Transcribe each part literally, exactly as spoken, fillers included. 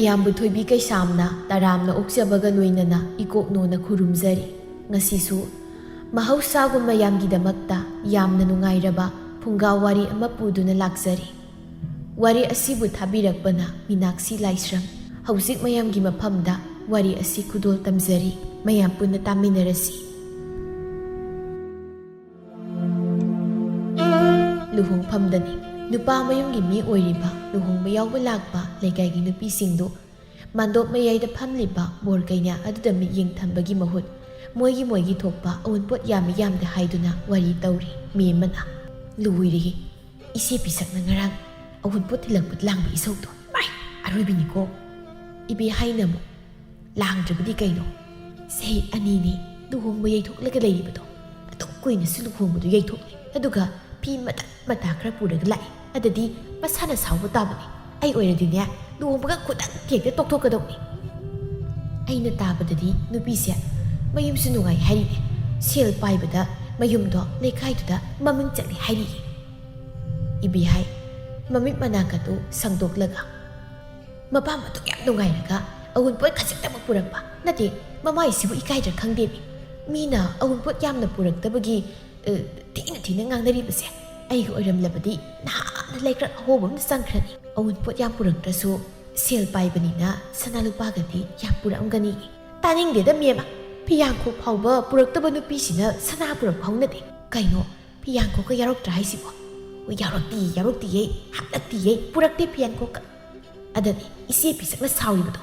ꯏꯌꯥꯝꯕ ꯊꯣꯏꯕꯤ ꯀꯩꯁꯥꯝꯅ ꯇꯔꯥꯝꯅ ꯑꯣꯛꯆꯕꯒ ꯂꯣꯏꯅꯅ ꯏꯀꯣꯛꯅꯣꯅ ꯈꯨꯔꯨꯝꯖꯔꯤ꯫ ꯉꯁꯤꯁꯨ ꯃꯍꯧꯁꯥꯒꯨꯝ ꯃꯌꯥꯝꯒꯤꯗꯃꯛꯇ ꯌꯥꯝꯅ ꯅꯨꯡꯉꯥꯏꯔꯕ ꯐꯨꯡꯒꯥ ꯋꯥꯔꯤ ꯑꯃ ꯄꯨꯗꯨꯅ ꯂꯥꯛꯆꯔꯤ꯫ ꯋꯥꯔꯤ ꯑꯁꯤꯕꯨ ꯊꯥꯕꯤꯔꯛꯄꯅ ꯃꯤꯅꯥꯛꯁꯤ ꯂꯥꯏꯁ꯭ꯔꯝ꯫ ꯍꯧꯖꯤꯛ ꯃꯌꯥꯝꯒꯤ ꯃꯐꯝꯗ ꯋꯥꯔꯤ ꯑꯁꯤ ꯈꯨꯗꯣꯜ ꯇꯝꯖꯔꯤ꯫ ꯃꯌꯥꯝ ꯄꯨꯟꯅ ꯇꯥꯃꯤꯟꯅꯔꯁꯤ꯫ ꯂꯨꯍꯣꯡꯐꯝꯗꯅꯤ꯫ ꯅꯨꯄꯥ ꯃꯌꯨꯝꯒꯤ ꯃꯤ ꯑꯣꯏꯔꯤꯕ ꯂꯨꯍꯣꯡꯕ ꯌꯥꯎꯕ ꯂꯥꯛꯄ ꯂꯩꯀꯥꯏꯒꯤ ꯅꯨꯄꯤꯁꯤꯡꯗꯨ ꯃꯥꯟꯗꯣꯞ ꯃꯌꯥꯏꯗ ꯐꯝꯂꯤꯕ ꯕꯣꯔ ꯀꯩꯅꯥ ꯑꯗꯨꯗ ꯃꯤꯠꯌꯦꯡ ꯊꯝꯕꯒꯤ ꯃꯍꯨꯠ ꯃꯣꯏꯒꯤ ꯃꯣꯏꯒꯤ ꯊꯣꯛꯄ ꯑꯑꯣꯟꯄꯣꯠ ꯌꯥꯝꯃꯤ ꯌꯥꯝꯗꯦ ꯍꯥꯏꯗꯨꯅ ꯋꯥꯔꯤ ꯇꯧꯔꯤ꯫ ꯃꯤ ꯑꯃꯅ, "ꯂꯣꯏꯔꯦꯍꯦ, ꯏꯆꯦ ꯄꯤꯁꯛꯅ ꯉꯔꯥꯡ ꯑꯑꯣꯟꯄꯣꯠ ꯊꯤꯜꯂꯛꯄꯗ ꯂꯥꯡꯕ ꯏꯁꯧꯗꯣ꯫ ꯃꯥꯏ, ꯑꯔꯣꯏꯕꯤꯅꯤꯀꯣ?" ꯏꯕꯦ ꯍꯥꯏꯅ ꯑꯃꯨꯛ, "ꯂꯥꯡꯗ꯭ꯔꯕꯗꯤ ꯀꯩꯅꯣ? ꯆꯍꯤ ꯑꯅꯤꯅꯤ ꯂꯨꯍꯣꯡꯕ ꯌꯩꯊꯣꯛꯂꯒ ꯂꯩꯔꯤꯕꯗꯣ꯫ ꯑꯗꯨꯛ ꯀꯨꯏꯅꯁꯨ ꯂꯨꯍꯣꯡꯕꯗꯨ ꯌꯩꯊꯣꯛꯂꯦ, ꯑꯗꯨꯒ ꯐꯤ ꯃꯇꯠ ꯃꯇꯥ ꯈꯔ ꯄꯨꯔꯒ ꯂꯥꯛꯏ꯫ ꯑꯗꯨꯗꯤ ꯃꯁꯥꯅ ꯁꯥꯎꯕ ꯇꯥꯕꯅꯤ꯫ ꯑꯩ ꯑꯣꯏꯔꯗꯤꯅꯦ, ꯂꯨꯍꯣꯡꯕꯒ ꯈꯨꯗꯛ ꯍꯦꯛꯇ ꯇꯣꯛꯊꯣꯛꯀꯗꯧꯅꯤ꯫" ꯑꯩꯅ ꯇꯥꯕꯗꯗꯤ ꯅꯨꯄꯤꯁꯦ ꯃꯌꯨꯝꯁꯨ ꯅꯨꯡꯉꯥꯏ ꯍꯥꯏꯔꯤꯅꯦ, ꯁꯦꯜ ꯄꯥꯏꯕꯗ ꯃꯌꯨꯝꯗꯣ ꯂꯩꯀꯥꯏꯗꯨꯗ ꯃꯃꯤꯡ ꯆꯠꯂꯤ ꯍꯥꯏꯔꯤꯌꯦ꯫ ꯏꯕꯤ ꯍꯥꯏ, ꯃꯃꯤꯠ ꯃꯅꯥꯀꯗꯨ ꯁꯪꯗꯣꯛꯂꯒ, "ꯃꯄꯥ ꯃꯇꯨ ꯌꯥꯝ ꯅꯨꯡꯉꯥꯏꯔꯒ ꯑꯎꯟꯄꯣꯠ ꯈꯖꯤꯛꯇꯃꯛ ꯄꯨꯔꯛꯄ ꯅꯠꯇꯦ, ꯃꯃꯥꯏꯁꯤꯕꯨ ꯏꯀꯥꯏꯗ꯭ꯔꯥ ꯈꯪꯗꯦꯅꯦ꯫ ꯃꯤꯅ ꯑꯎꯟꯄꯣꯠ ꯌꯥꯝꯅ ꯄꯨꯔꯛꯇꯕꯒꯤ, ꯑ, ꯊꯤꯅ ꯊꯤꯅ ꯉꯥꯡꯅꯔꯤꯕꯁꯦ꯫ ꯑꯩꯒ ꯑꯣꯏꯔꯝꯂꯕꯗꯤ ꯅꯍꯥꯟꯅ ꯂꯩꯀ꯭ꯔꯛ ꯑꯍꯣꯕ ꯑꯃꯗ ꯆꯪꯈ꯭ꯔꯅꯤ꯫ ꯑꯎꯟꯄꯣꯠ ꯌꯥꯝ ꯄꯨꯔꯛꯇ꯭ꯔꯁꯨ ꯁꯦꯜ ꯄꯥꯏꯕꯅꯤꯅ ꯁꯅꯥ ꯂꯨꯄꯥꯒꯗꯤ ꯌꯥꯝ ꯄꯨꯔꯛꯑꯝꯒꯅꯤ꯫" "ꯇꯥꯅꯤꯡꯗꯦꯗ ꯃꯦꯝꯃ, ꯐꯤꯌꯥꯡꯈꯣꯛ ꯐꯥꯎꯕ ꯄꯨꯔꯛꯇꯕ ꯅꯨꯄꯤꯁꯤꯅ ꯁꯅꯥ ꯄꯨꯔꯛꯄ ꯍꯧꯅꯗꯦ꯫ ꯀꯩꯅꯣ, ꯐꯤꯌꯥꯡꯈꯣꯛꯀ ꯌꯥꯎꯔꯛꯇ꯭ꯔꯥ ꯍꯥꯏꯁꯤꯕꯣ?" "ꯌꯥꯎꯔꯛꯇꯤ, ꯌꯥꯎꯔꯛꯇꯤꯌꯦ, ꯍꯥꯞꯂꯛꯇꯤꯌꯦ, ꯄꯨꯔꯛꯇꯦ ꯐꯤꯌꯥꯡꯈꯣꯛꯀ꯫" ꯑꯗꯅꯤ ꯏꯆꯦ ꯄꯤꯁꯛꯅ ꯁꯥꯎꯔꯤꯕꯗꯣ꯫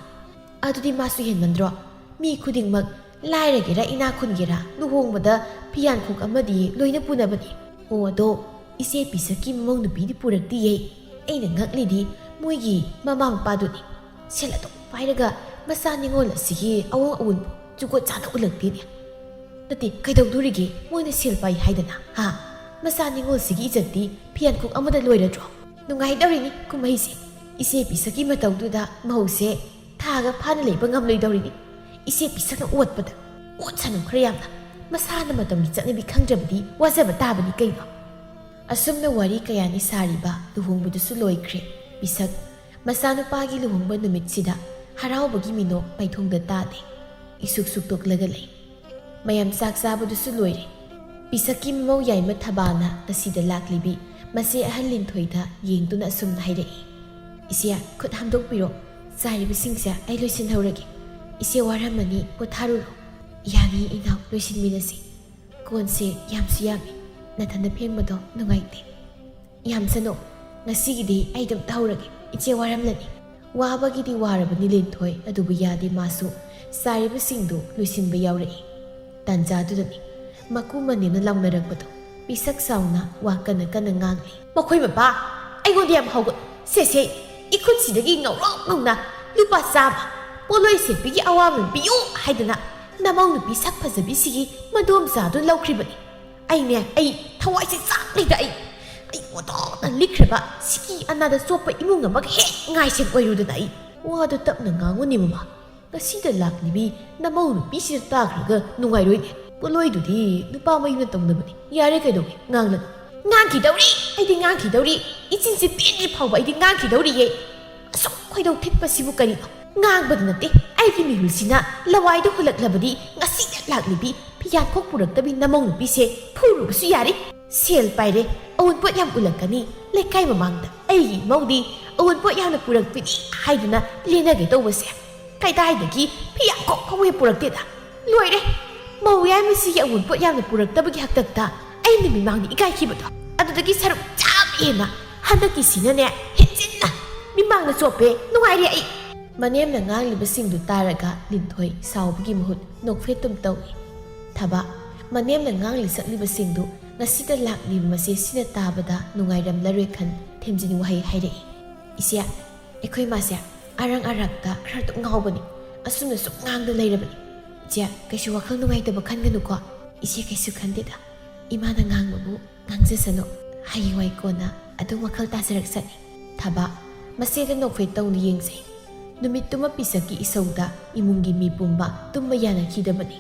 "ꯑꯗꯨꯗꯤ ꯃꯥꯁꯨ ꯍꯦꯟꯃꯟꯗ꯭ꯔꯣ? ꯃꯤ ꯈꯨꯗꯤꯡꯃꯛ ꯂꯥꯏꯔꯒꯦꯔꯥ ꯏꯅꯥꯛ ꯈꯨꯟꯒꯦꯔꯥ, ꯂꯨꯍꯣꯡꯕꯗ ꯐꯤꯌꯥꯡꯈꯣꯛ ꯑꯃꯗꯤ ꯂꯣꯏꯅ ꯄꯨꯅꯕꯅꯤ꯫ ꯑꯣ, ꯑꯗꯣ ꯏꯆꯦ ꯄꯤꯁꯛꯀꯤ ꯃꯃꯧ ꯅꯨꯄꯤꯗꯤ ꯄꯨꯔꯛꯇꯤꯌꯦ꯫ ꯑꯩꯅ ꯉꯛꯂꯤꯗꯤ ꯃꯣꯏꯒꯤ ꯃꯃꯥ ꯃꯄꯥꯗꯨꯅꯤ꯫ ꯁꯦꯜ ꯑꯗꯨꯝ ꯄꯥꯏꯔꯒ ꯃꯆꯥ ꯅꯤꯉꯣꯜ ꯑꯁꯤꯒꯤ ꯑꯋꯣꯡ ꯑꯋꯣꯟꯕꯨ ꯖꯨꯒꯣꯠ ꯆꯥꯅ ꯎꯠꯂꯛꯇꯦꯅꯦ꯫" "ꯅꯠꯇꯦ, ꯀꯩꯗꯧꯗꯣꯔꯤꯒꯦ? ꯃꯣꯏꯅ ꯁꯦꯜ ꯄꯥꯏ ꯍꯥꯏꯗꯅ, ꯍꯥ? ꯃꯆꯥ ꯅꯤꯉꯣꯜꯁꯤꯒꯤ ꯏꯖꯠꯇꯤ ꯐꯤꯌꯥꯟꯈꯣꯛ ꯑꯃꯗ ꯂꯣꯏꯔꯗ꯭ꯔꯣ? ꯅꯨꯡꯉꯥꯏꯗꯧꯔꯤꯅꯤ ꯀꯨꯝꯍꯩꯁꯦ꯫ ꯏꯆꯦ ꯄꯤꯁꯛꯀꯤ ꯃꯇꯧꯗꯨꯗ ꯃꯧꯁꯦ ꯊꯥꯒ ꯐꯥꯅ ꯂꯩꯕ ꯉꯝꯂꯣꯏꯗꯧꯔꯤꯅꯤ꯫ ꯏꯆꯦ ꯄꯤꯁꯛꯅ ꯑꯣꯠꯄꯗ, ꯑꯣꯠꯁꯅꯨ ꯈꯔ ꯌꯥꯝꯅ꯫ ꯃꯁꯥꯅ ꯃꯇꯝꯒꯤ ꯆꯠꯅꯕꯤ ꯈꯪꯗ꯭ꯔꯕꯗꯤ ꯋꯥꯖꯕ ꯇꯥꯕꯅꯤ ꯀꯩꯅꯣ꯫" ꯑꯁꯨꯝꯅ ꯋꯥꯔꯤ ꯀꯌꯥꯅꯤ ꯁꯥꯔꯤꯕ ꯂꯨꯍꯣꯡꯕꯗꯨꯁꯨ ꯂꯣꯏꯈ꯭ꯔꯦ꯫ ꯄꯤꯁꯛ ꯃꯆꯥꯅꯨꯄꯥꯒꯤ ꯂꯨꯍꯣꯡꯕ ꯅꯨꯃꯤꯠꯁꯤꯗ ꯍꯔꯥꯎꯕꯒꯤ ꯃꯤꯅꯣꯛ ꯃꯥꯏꯊꯣꯡꯗ ꯇꯥꯗꯦ꯫ ꯏꯁꯨꯛ ꯁꯨꯛꯇꯣꯛꯂꯒ ꯂꯩ꯫ ꯃꯌꯥꯝ ꯆꯥꯛ ꯆꯥꯕꯗꯨꯁꯨ ꯂꯣꯏꯔꯦ꯫ ꯄꯤꯁꯛꯀꯤ ꯃꯃꯧ ꯌꯥꯏꯃ ꯊꯕꯥꯅ ꯉꯁꯤꯗ ꯂꯥꯛꯂꯤꯕꯤ ꯃꯆꯦ ꯑꯍꯜ ꯂꯤꯟꯊꯣꯏꯗ ꯌꯦꯡꯗꯨꯅ ꯑꯁꯨꯝꯅ ꯍꯥꯏꯔꯛꯏ, "ꯏꯆꯦ, ꯈꯨꯠ ꯍꯥꯝꯗꯣꯛꯄꯤꯔꯣ꯫ ꯆꯥꯔꯤꯕꯁꯤꯡꯁꯦ ꯑꯩ ꯂꯣꯏꯁꯤꯟꯍꯧꯔꯒꯦ꯫ ꯏꯆꯦ ꯋꯥꯔꯝꯃꯅꯤ, ꯄꯣꯊꯥꯔꯨꯔꯣ꯫" "ꯌꯥꯅꯤ ꯏꯅꯥꯎ, ꯂꯣꯏꯁꯤꯟꯃꯤꯟꯅꯁꯤ꯫ ꯀꯣꯟꯁꯦ ꯌꯥꯝꯁꯨ ꯌꯥꯝꯃꯤ꯫ ꯅꯊꯟꯗ ꯐꯦꯡꯕꯗꯣ ꯅꯨꯡꯉꯥꯏꯇꯦ꯫" "ꯌꯥꯝꯁꯅꯨ, ꯉꯁꯤꯒꯤꯗꯤ ꯑꯩ ꯑꯗꯨꯝ ꯇꯧꯍꯧꯔꯒꯦ, ꯏꯆꯦ ꯋꯥꯔꯝꯂꯅꯤ꯫" ꯋꯥꯕꯒꯤꯗꯤ ꯋꯥꯔꯕꯅꯤ ꯂꯤꯟꯊꯣꯏ, ꯑꯗꯨꯕꯨ ꯌꯥꯗꯦ ꯃꯥꯁꯨ꯫ ꯆꯥꯔꯤꯕꯁꯤꯡꯗꯨ ꯂꯣꯏꯁꯤꯟꯕ ꯌꯥꯎꯔꯛꯏ꯫ ꯇꯥꯟꯖꯥꯗꯨꯗꯅꯤ ꯃꯀꯨ ꯃꯅꯦꯝꯅ ꯂꯥꯎꯅꯔꯛꯄꯗꯣ꯫ ꯄꯤꯁꯛ ꯆꯥꯎꯅ ꯋꯥ ꯀꯟꯅ ꯀꯟꯅ ꯉꯥꯡꯂꯤ꯫ "ꯃꯈꯣꯏ ꯃꯄꯥ, ꯑꯩꯉꯣꯟꯗ ꯌꯥꯝ ꯍꯧꯒꯠ꯫ ꯁꯦ, ꯁꯦ, ꯏꯈꯨꯠꯁꯤꯗꯒꯤ ꯉꯧꯔꯣꯛ ꯉꯧꯅ ꯂꯨꯄꯥ ꯆꯥꯝꯃ ꯄꯣꯠꯂꯣꯏ ꯁꯦꯠꯄꯤꯒꯤ ꯑꯋꯥꯃꯟ ꯄꯤꯌꯨ ꯍꯥꯏꯗꯅ ꯅꯃꯧ ꯅꯨꯄꯤ ꯁꯛ ꯐꯖꯕꯤꯁꯤꯒꯤ ꯃꯗꯣꯝꯆꯥꯗꯨ ꯂꯧꯈ꯭ꯔꯤꯕꯅꯤ꯫ ꯑꯩꯅꯦ, ꯑꯩ ꯊꯋꯥꯏꯁꯦ ꯆꯥꯛꯂꯤꯗ꯫ ꯑꯩ, ꯑꯩ ꯑꯣꯟꯊꯣꯛꯅ ꯂꯤꯛꯈ꯭ꯔꯕ ꯁꯤꯀꯤ ꯑꯅꯥꯗ ꯆꯣꯞꯄ ꯏꯃꯨꯡ ꯑꯃꯒ ꯍꯦꯛ ꯉꯥꯏꯁꯦ ꯑꯣꯏꯔꯨꯗꯅ ꯑꯩ꯫ ꯋꯥꯗꯨ ꯇꯞꯅ ꯉꯥꯡꯉꯨꯅꯦ ꯃꯃꯥ꯫ ꯉꯁꯤꯗ ꯂꯥꯛꯂꯤꯕꯤ ꯅꯃꯧ ꯅꯨꯄꯤꯁꯤꯗ ꯇꯥꯈ꯭ꯔꯒ ꯅꯨꯡꯉꯥꯏꯔꯣꯏꯅꯦ꯫ ꯄꯣꯠꯂꯣꯏꯗꯨꯗꯤ ꯅꯨꯄꯥ ꯃꯌꯨꯝꯅ ꯇꯧꯅꯕꯅꯤ꯫ ꯌꯥꯔꯦ, ꯀꯩꯗꯧꯒꯦ? ꯉꯥꯡꯂꯅꯨ꯫" "ꯉꯥꯡꯈꯤꯗꯧꯔꯤ, ꯑꯩꯗꯤ ꯉꯥꯡꯈꯤꯗꯧꯔꯤ꯫ ꯏꯆꯤꯟꯁꯦ ꯄꯦꯟꯗ꯭ꯔꯤ ꯐꯥꯎꯕ ꯑꯩꯗꯤ ꯉꯥꯡꯈꯤꯗꯧꯔꯤꯌꯦ꯫ ꯑꯁꯨꯛ ꯈꯣꯏꯗꯧ ꯊꯤꯠꯄꯁꯤꯕꯨ ꯀꯔꯤꯅꯣ? ꯉꯥꯡꯕꯗ ꯅꯠꯇꯦ, ꯑꯩꯒꯤ ꯃꯤꯍꯨꯜꯁꯤꯅ ꯂꯋꯥꯏꯗ ꯍꯨꯜꯂꯛꯂꯕꯗꯤ ꯉꯁꯤꯗ ꯂꯥꯛꯂꯤꯕꯤ ꯐꯤꯌꯥꯟꯈꯣꯛ ꯄꯨꯔꯛꯇꯕꯤ ꯅꯃꯧ ꯅꯨꯄꯤꯁꯦ ꯐꯨꯔꯨꯕꯁꯨ ꯌꯥꯔꯤ꯫ ꯁꯦꯜ ꯄꯥꯏꯔꯦ, ꯑꯋꯨꯟꯄꯣꯠ ꯌꯥꯝ ꯎꯠꯂꯛꯀꯅꯤ꯫ ꯂꯩꯀꯥꯏ ꯃꯃꯥꯡꯗ ꯑꯩꯒꯤ ꯏꯃꯧꯗꯤ ꯑꯋꯨꯟꯄꯣꯠ ꯌꯥꯝꯅ ꯄꯨꯔꯛꯄꯤꯅꯤ ꯍꯥꯏꯗꯨꯅ ꯂꯦꯟꯅꯒꯦ ꯇꯧꯕꯁꯦ ꯀꯗꯥꯏꯗꯒꯤ ꯐꯤꯌꯥꯟꯈꯣꯛ ꯐꯥꯎꯕ ꯄꯨꯔꯛꯇꯦꯗ꯫ ꯂꯣꯏꯔꯦ! ꯃꯧ ꯌꯥꯏꯃꯁꯤꯒꯤ ꯑꯋꯨꯟꯄꯣꯠ ꯌꯥꯝꯅ ꯄꯨꯔꯛꯇꯕꯒꯤ ꯍꯥꯛꯇꯛꯇ ꯑꯩꯅ ꯃꯤꯃꯥꯡꯗ ꯏꯀꯥꯏꯈꯤꯕꯗꯣ꯫ ꯑꯗꯨꯗꯒꯤ ꯁꯔꯨꯛ ꯆꯥꯝꯃ ꯍꯦꯟꯅ ꯍꯟꯗꯛꯀꯤꯁꯤꯅꯅꯦ ꯍꯦꯟꯖꯤꯟꯅ ꯃꯤꯃꯥꯡꯗ ꯆꯣꯞꯄꯦ꯫ ꯅꯨꯡꯉꯥꯏꯔꯦ ꯑꯩ꯫" ꯃꯅꯦꯝꯅ ꯉꯥꯡꯂꯤꯕꯁꯤꯡꯗꯨ ꯇꯥꯔꯒ ꯂꯤꯟꯊꯣꯏ ꯁꯥꯎꯕꯒꯤ ꯃꯍꯨꯠ ꯅꯣꯛꯐꯦꯠꯇꯨꯝ ꯇꯧꯏ꯫ ꯊꯕꯥ, ꯃꯅꯦꯝꯅ ꯉꯥꯡꯂꯤ ꯁꯛꯂꯤꯕꯁꯤꯡꯗꯨ ꯉꯁꯤꯗ ꯂꯥꯛꯂꯤꯕ ꯃꯆꯦꯁꯤꯅ ꯇꯥꯕꯗ ꯅꯨꯡꯉꯥꯏꯔꯝꯂꯔꯣꯏ ꯈꯟ ꯊꯦꯝꯖꯤꯟ ꯋꯥꯍꯩ ꯍꯥꯏꯔꯛꯏ꯫ "ꯏꯆꯦ, ꯑꯩꯈꯣꯏ ꯃꯥꯁꯦ ꯑꯔꯪ ꯑꯔꯥꯛꯇ ꯈꯔ ꯑꯗꯨꯝ ꯉꯥꯎꯕꯅꯤ꯫ ꯑꯁꯨꯝꯅ ꯁꯨꯝ ꯉꯥꯡꯗ ꯂꯩꯔꯕꯅꯤ꯫ ꯏꯆꯦ, ꯀꯩꯁꯨ ꯋꯥꯈꯜ ꯅꯨꯡꯉꯥꯏꯇꯕ ꯈꯟꯒꯅꯨꯀꯣ꯫" "ꯏꯆꯦ, ꯀꯩꯁꯨ ꯈꯟꯗꯦꯗ꯫ ꯏꯃꯥꯅ ꯉꯥꯡꯕꯕꯨ ꯉꯥꯡꯖꯁꯅꯨ꯫ ꯍꯌꯦꯡꯋꯥꯏ ꯀꯣꯟꯅ ꯑꯗꯨꯝ ꯋꯥꯈꯜ ꯇꯥꯖꯔꯛꯁꯅꯤ꯫" ꯊꯕꯥ, ꯃꯆꯦꯗ ꯅꯣꯛꯐꯦꯠ ꯇꯧꯅ ꯌꯦꯡꯖꯩ꯫ ꯅꯨꯃꯤꯠꯇꯨꯃ ꯄꯤꯁꯛꯀꯤ ꯏꯁꯧꯗ ꯏꯃꯨꯡꯒꯤ ꯃꯤ ꯄꯨꯝꯕ ꯇꯨꯝꯕ ꯌꯥꯅꯈꯤꯗꯕꯅꯤ꯫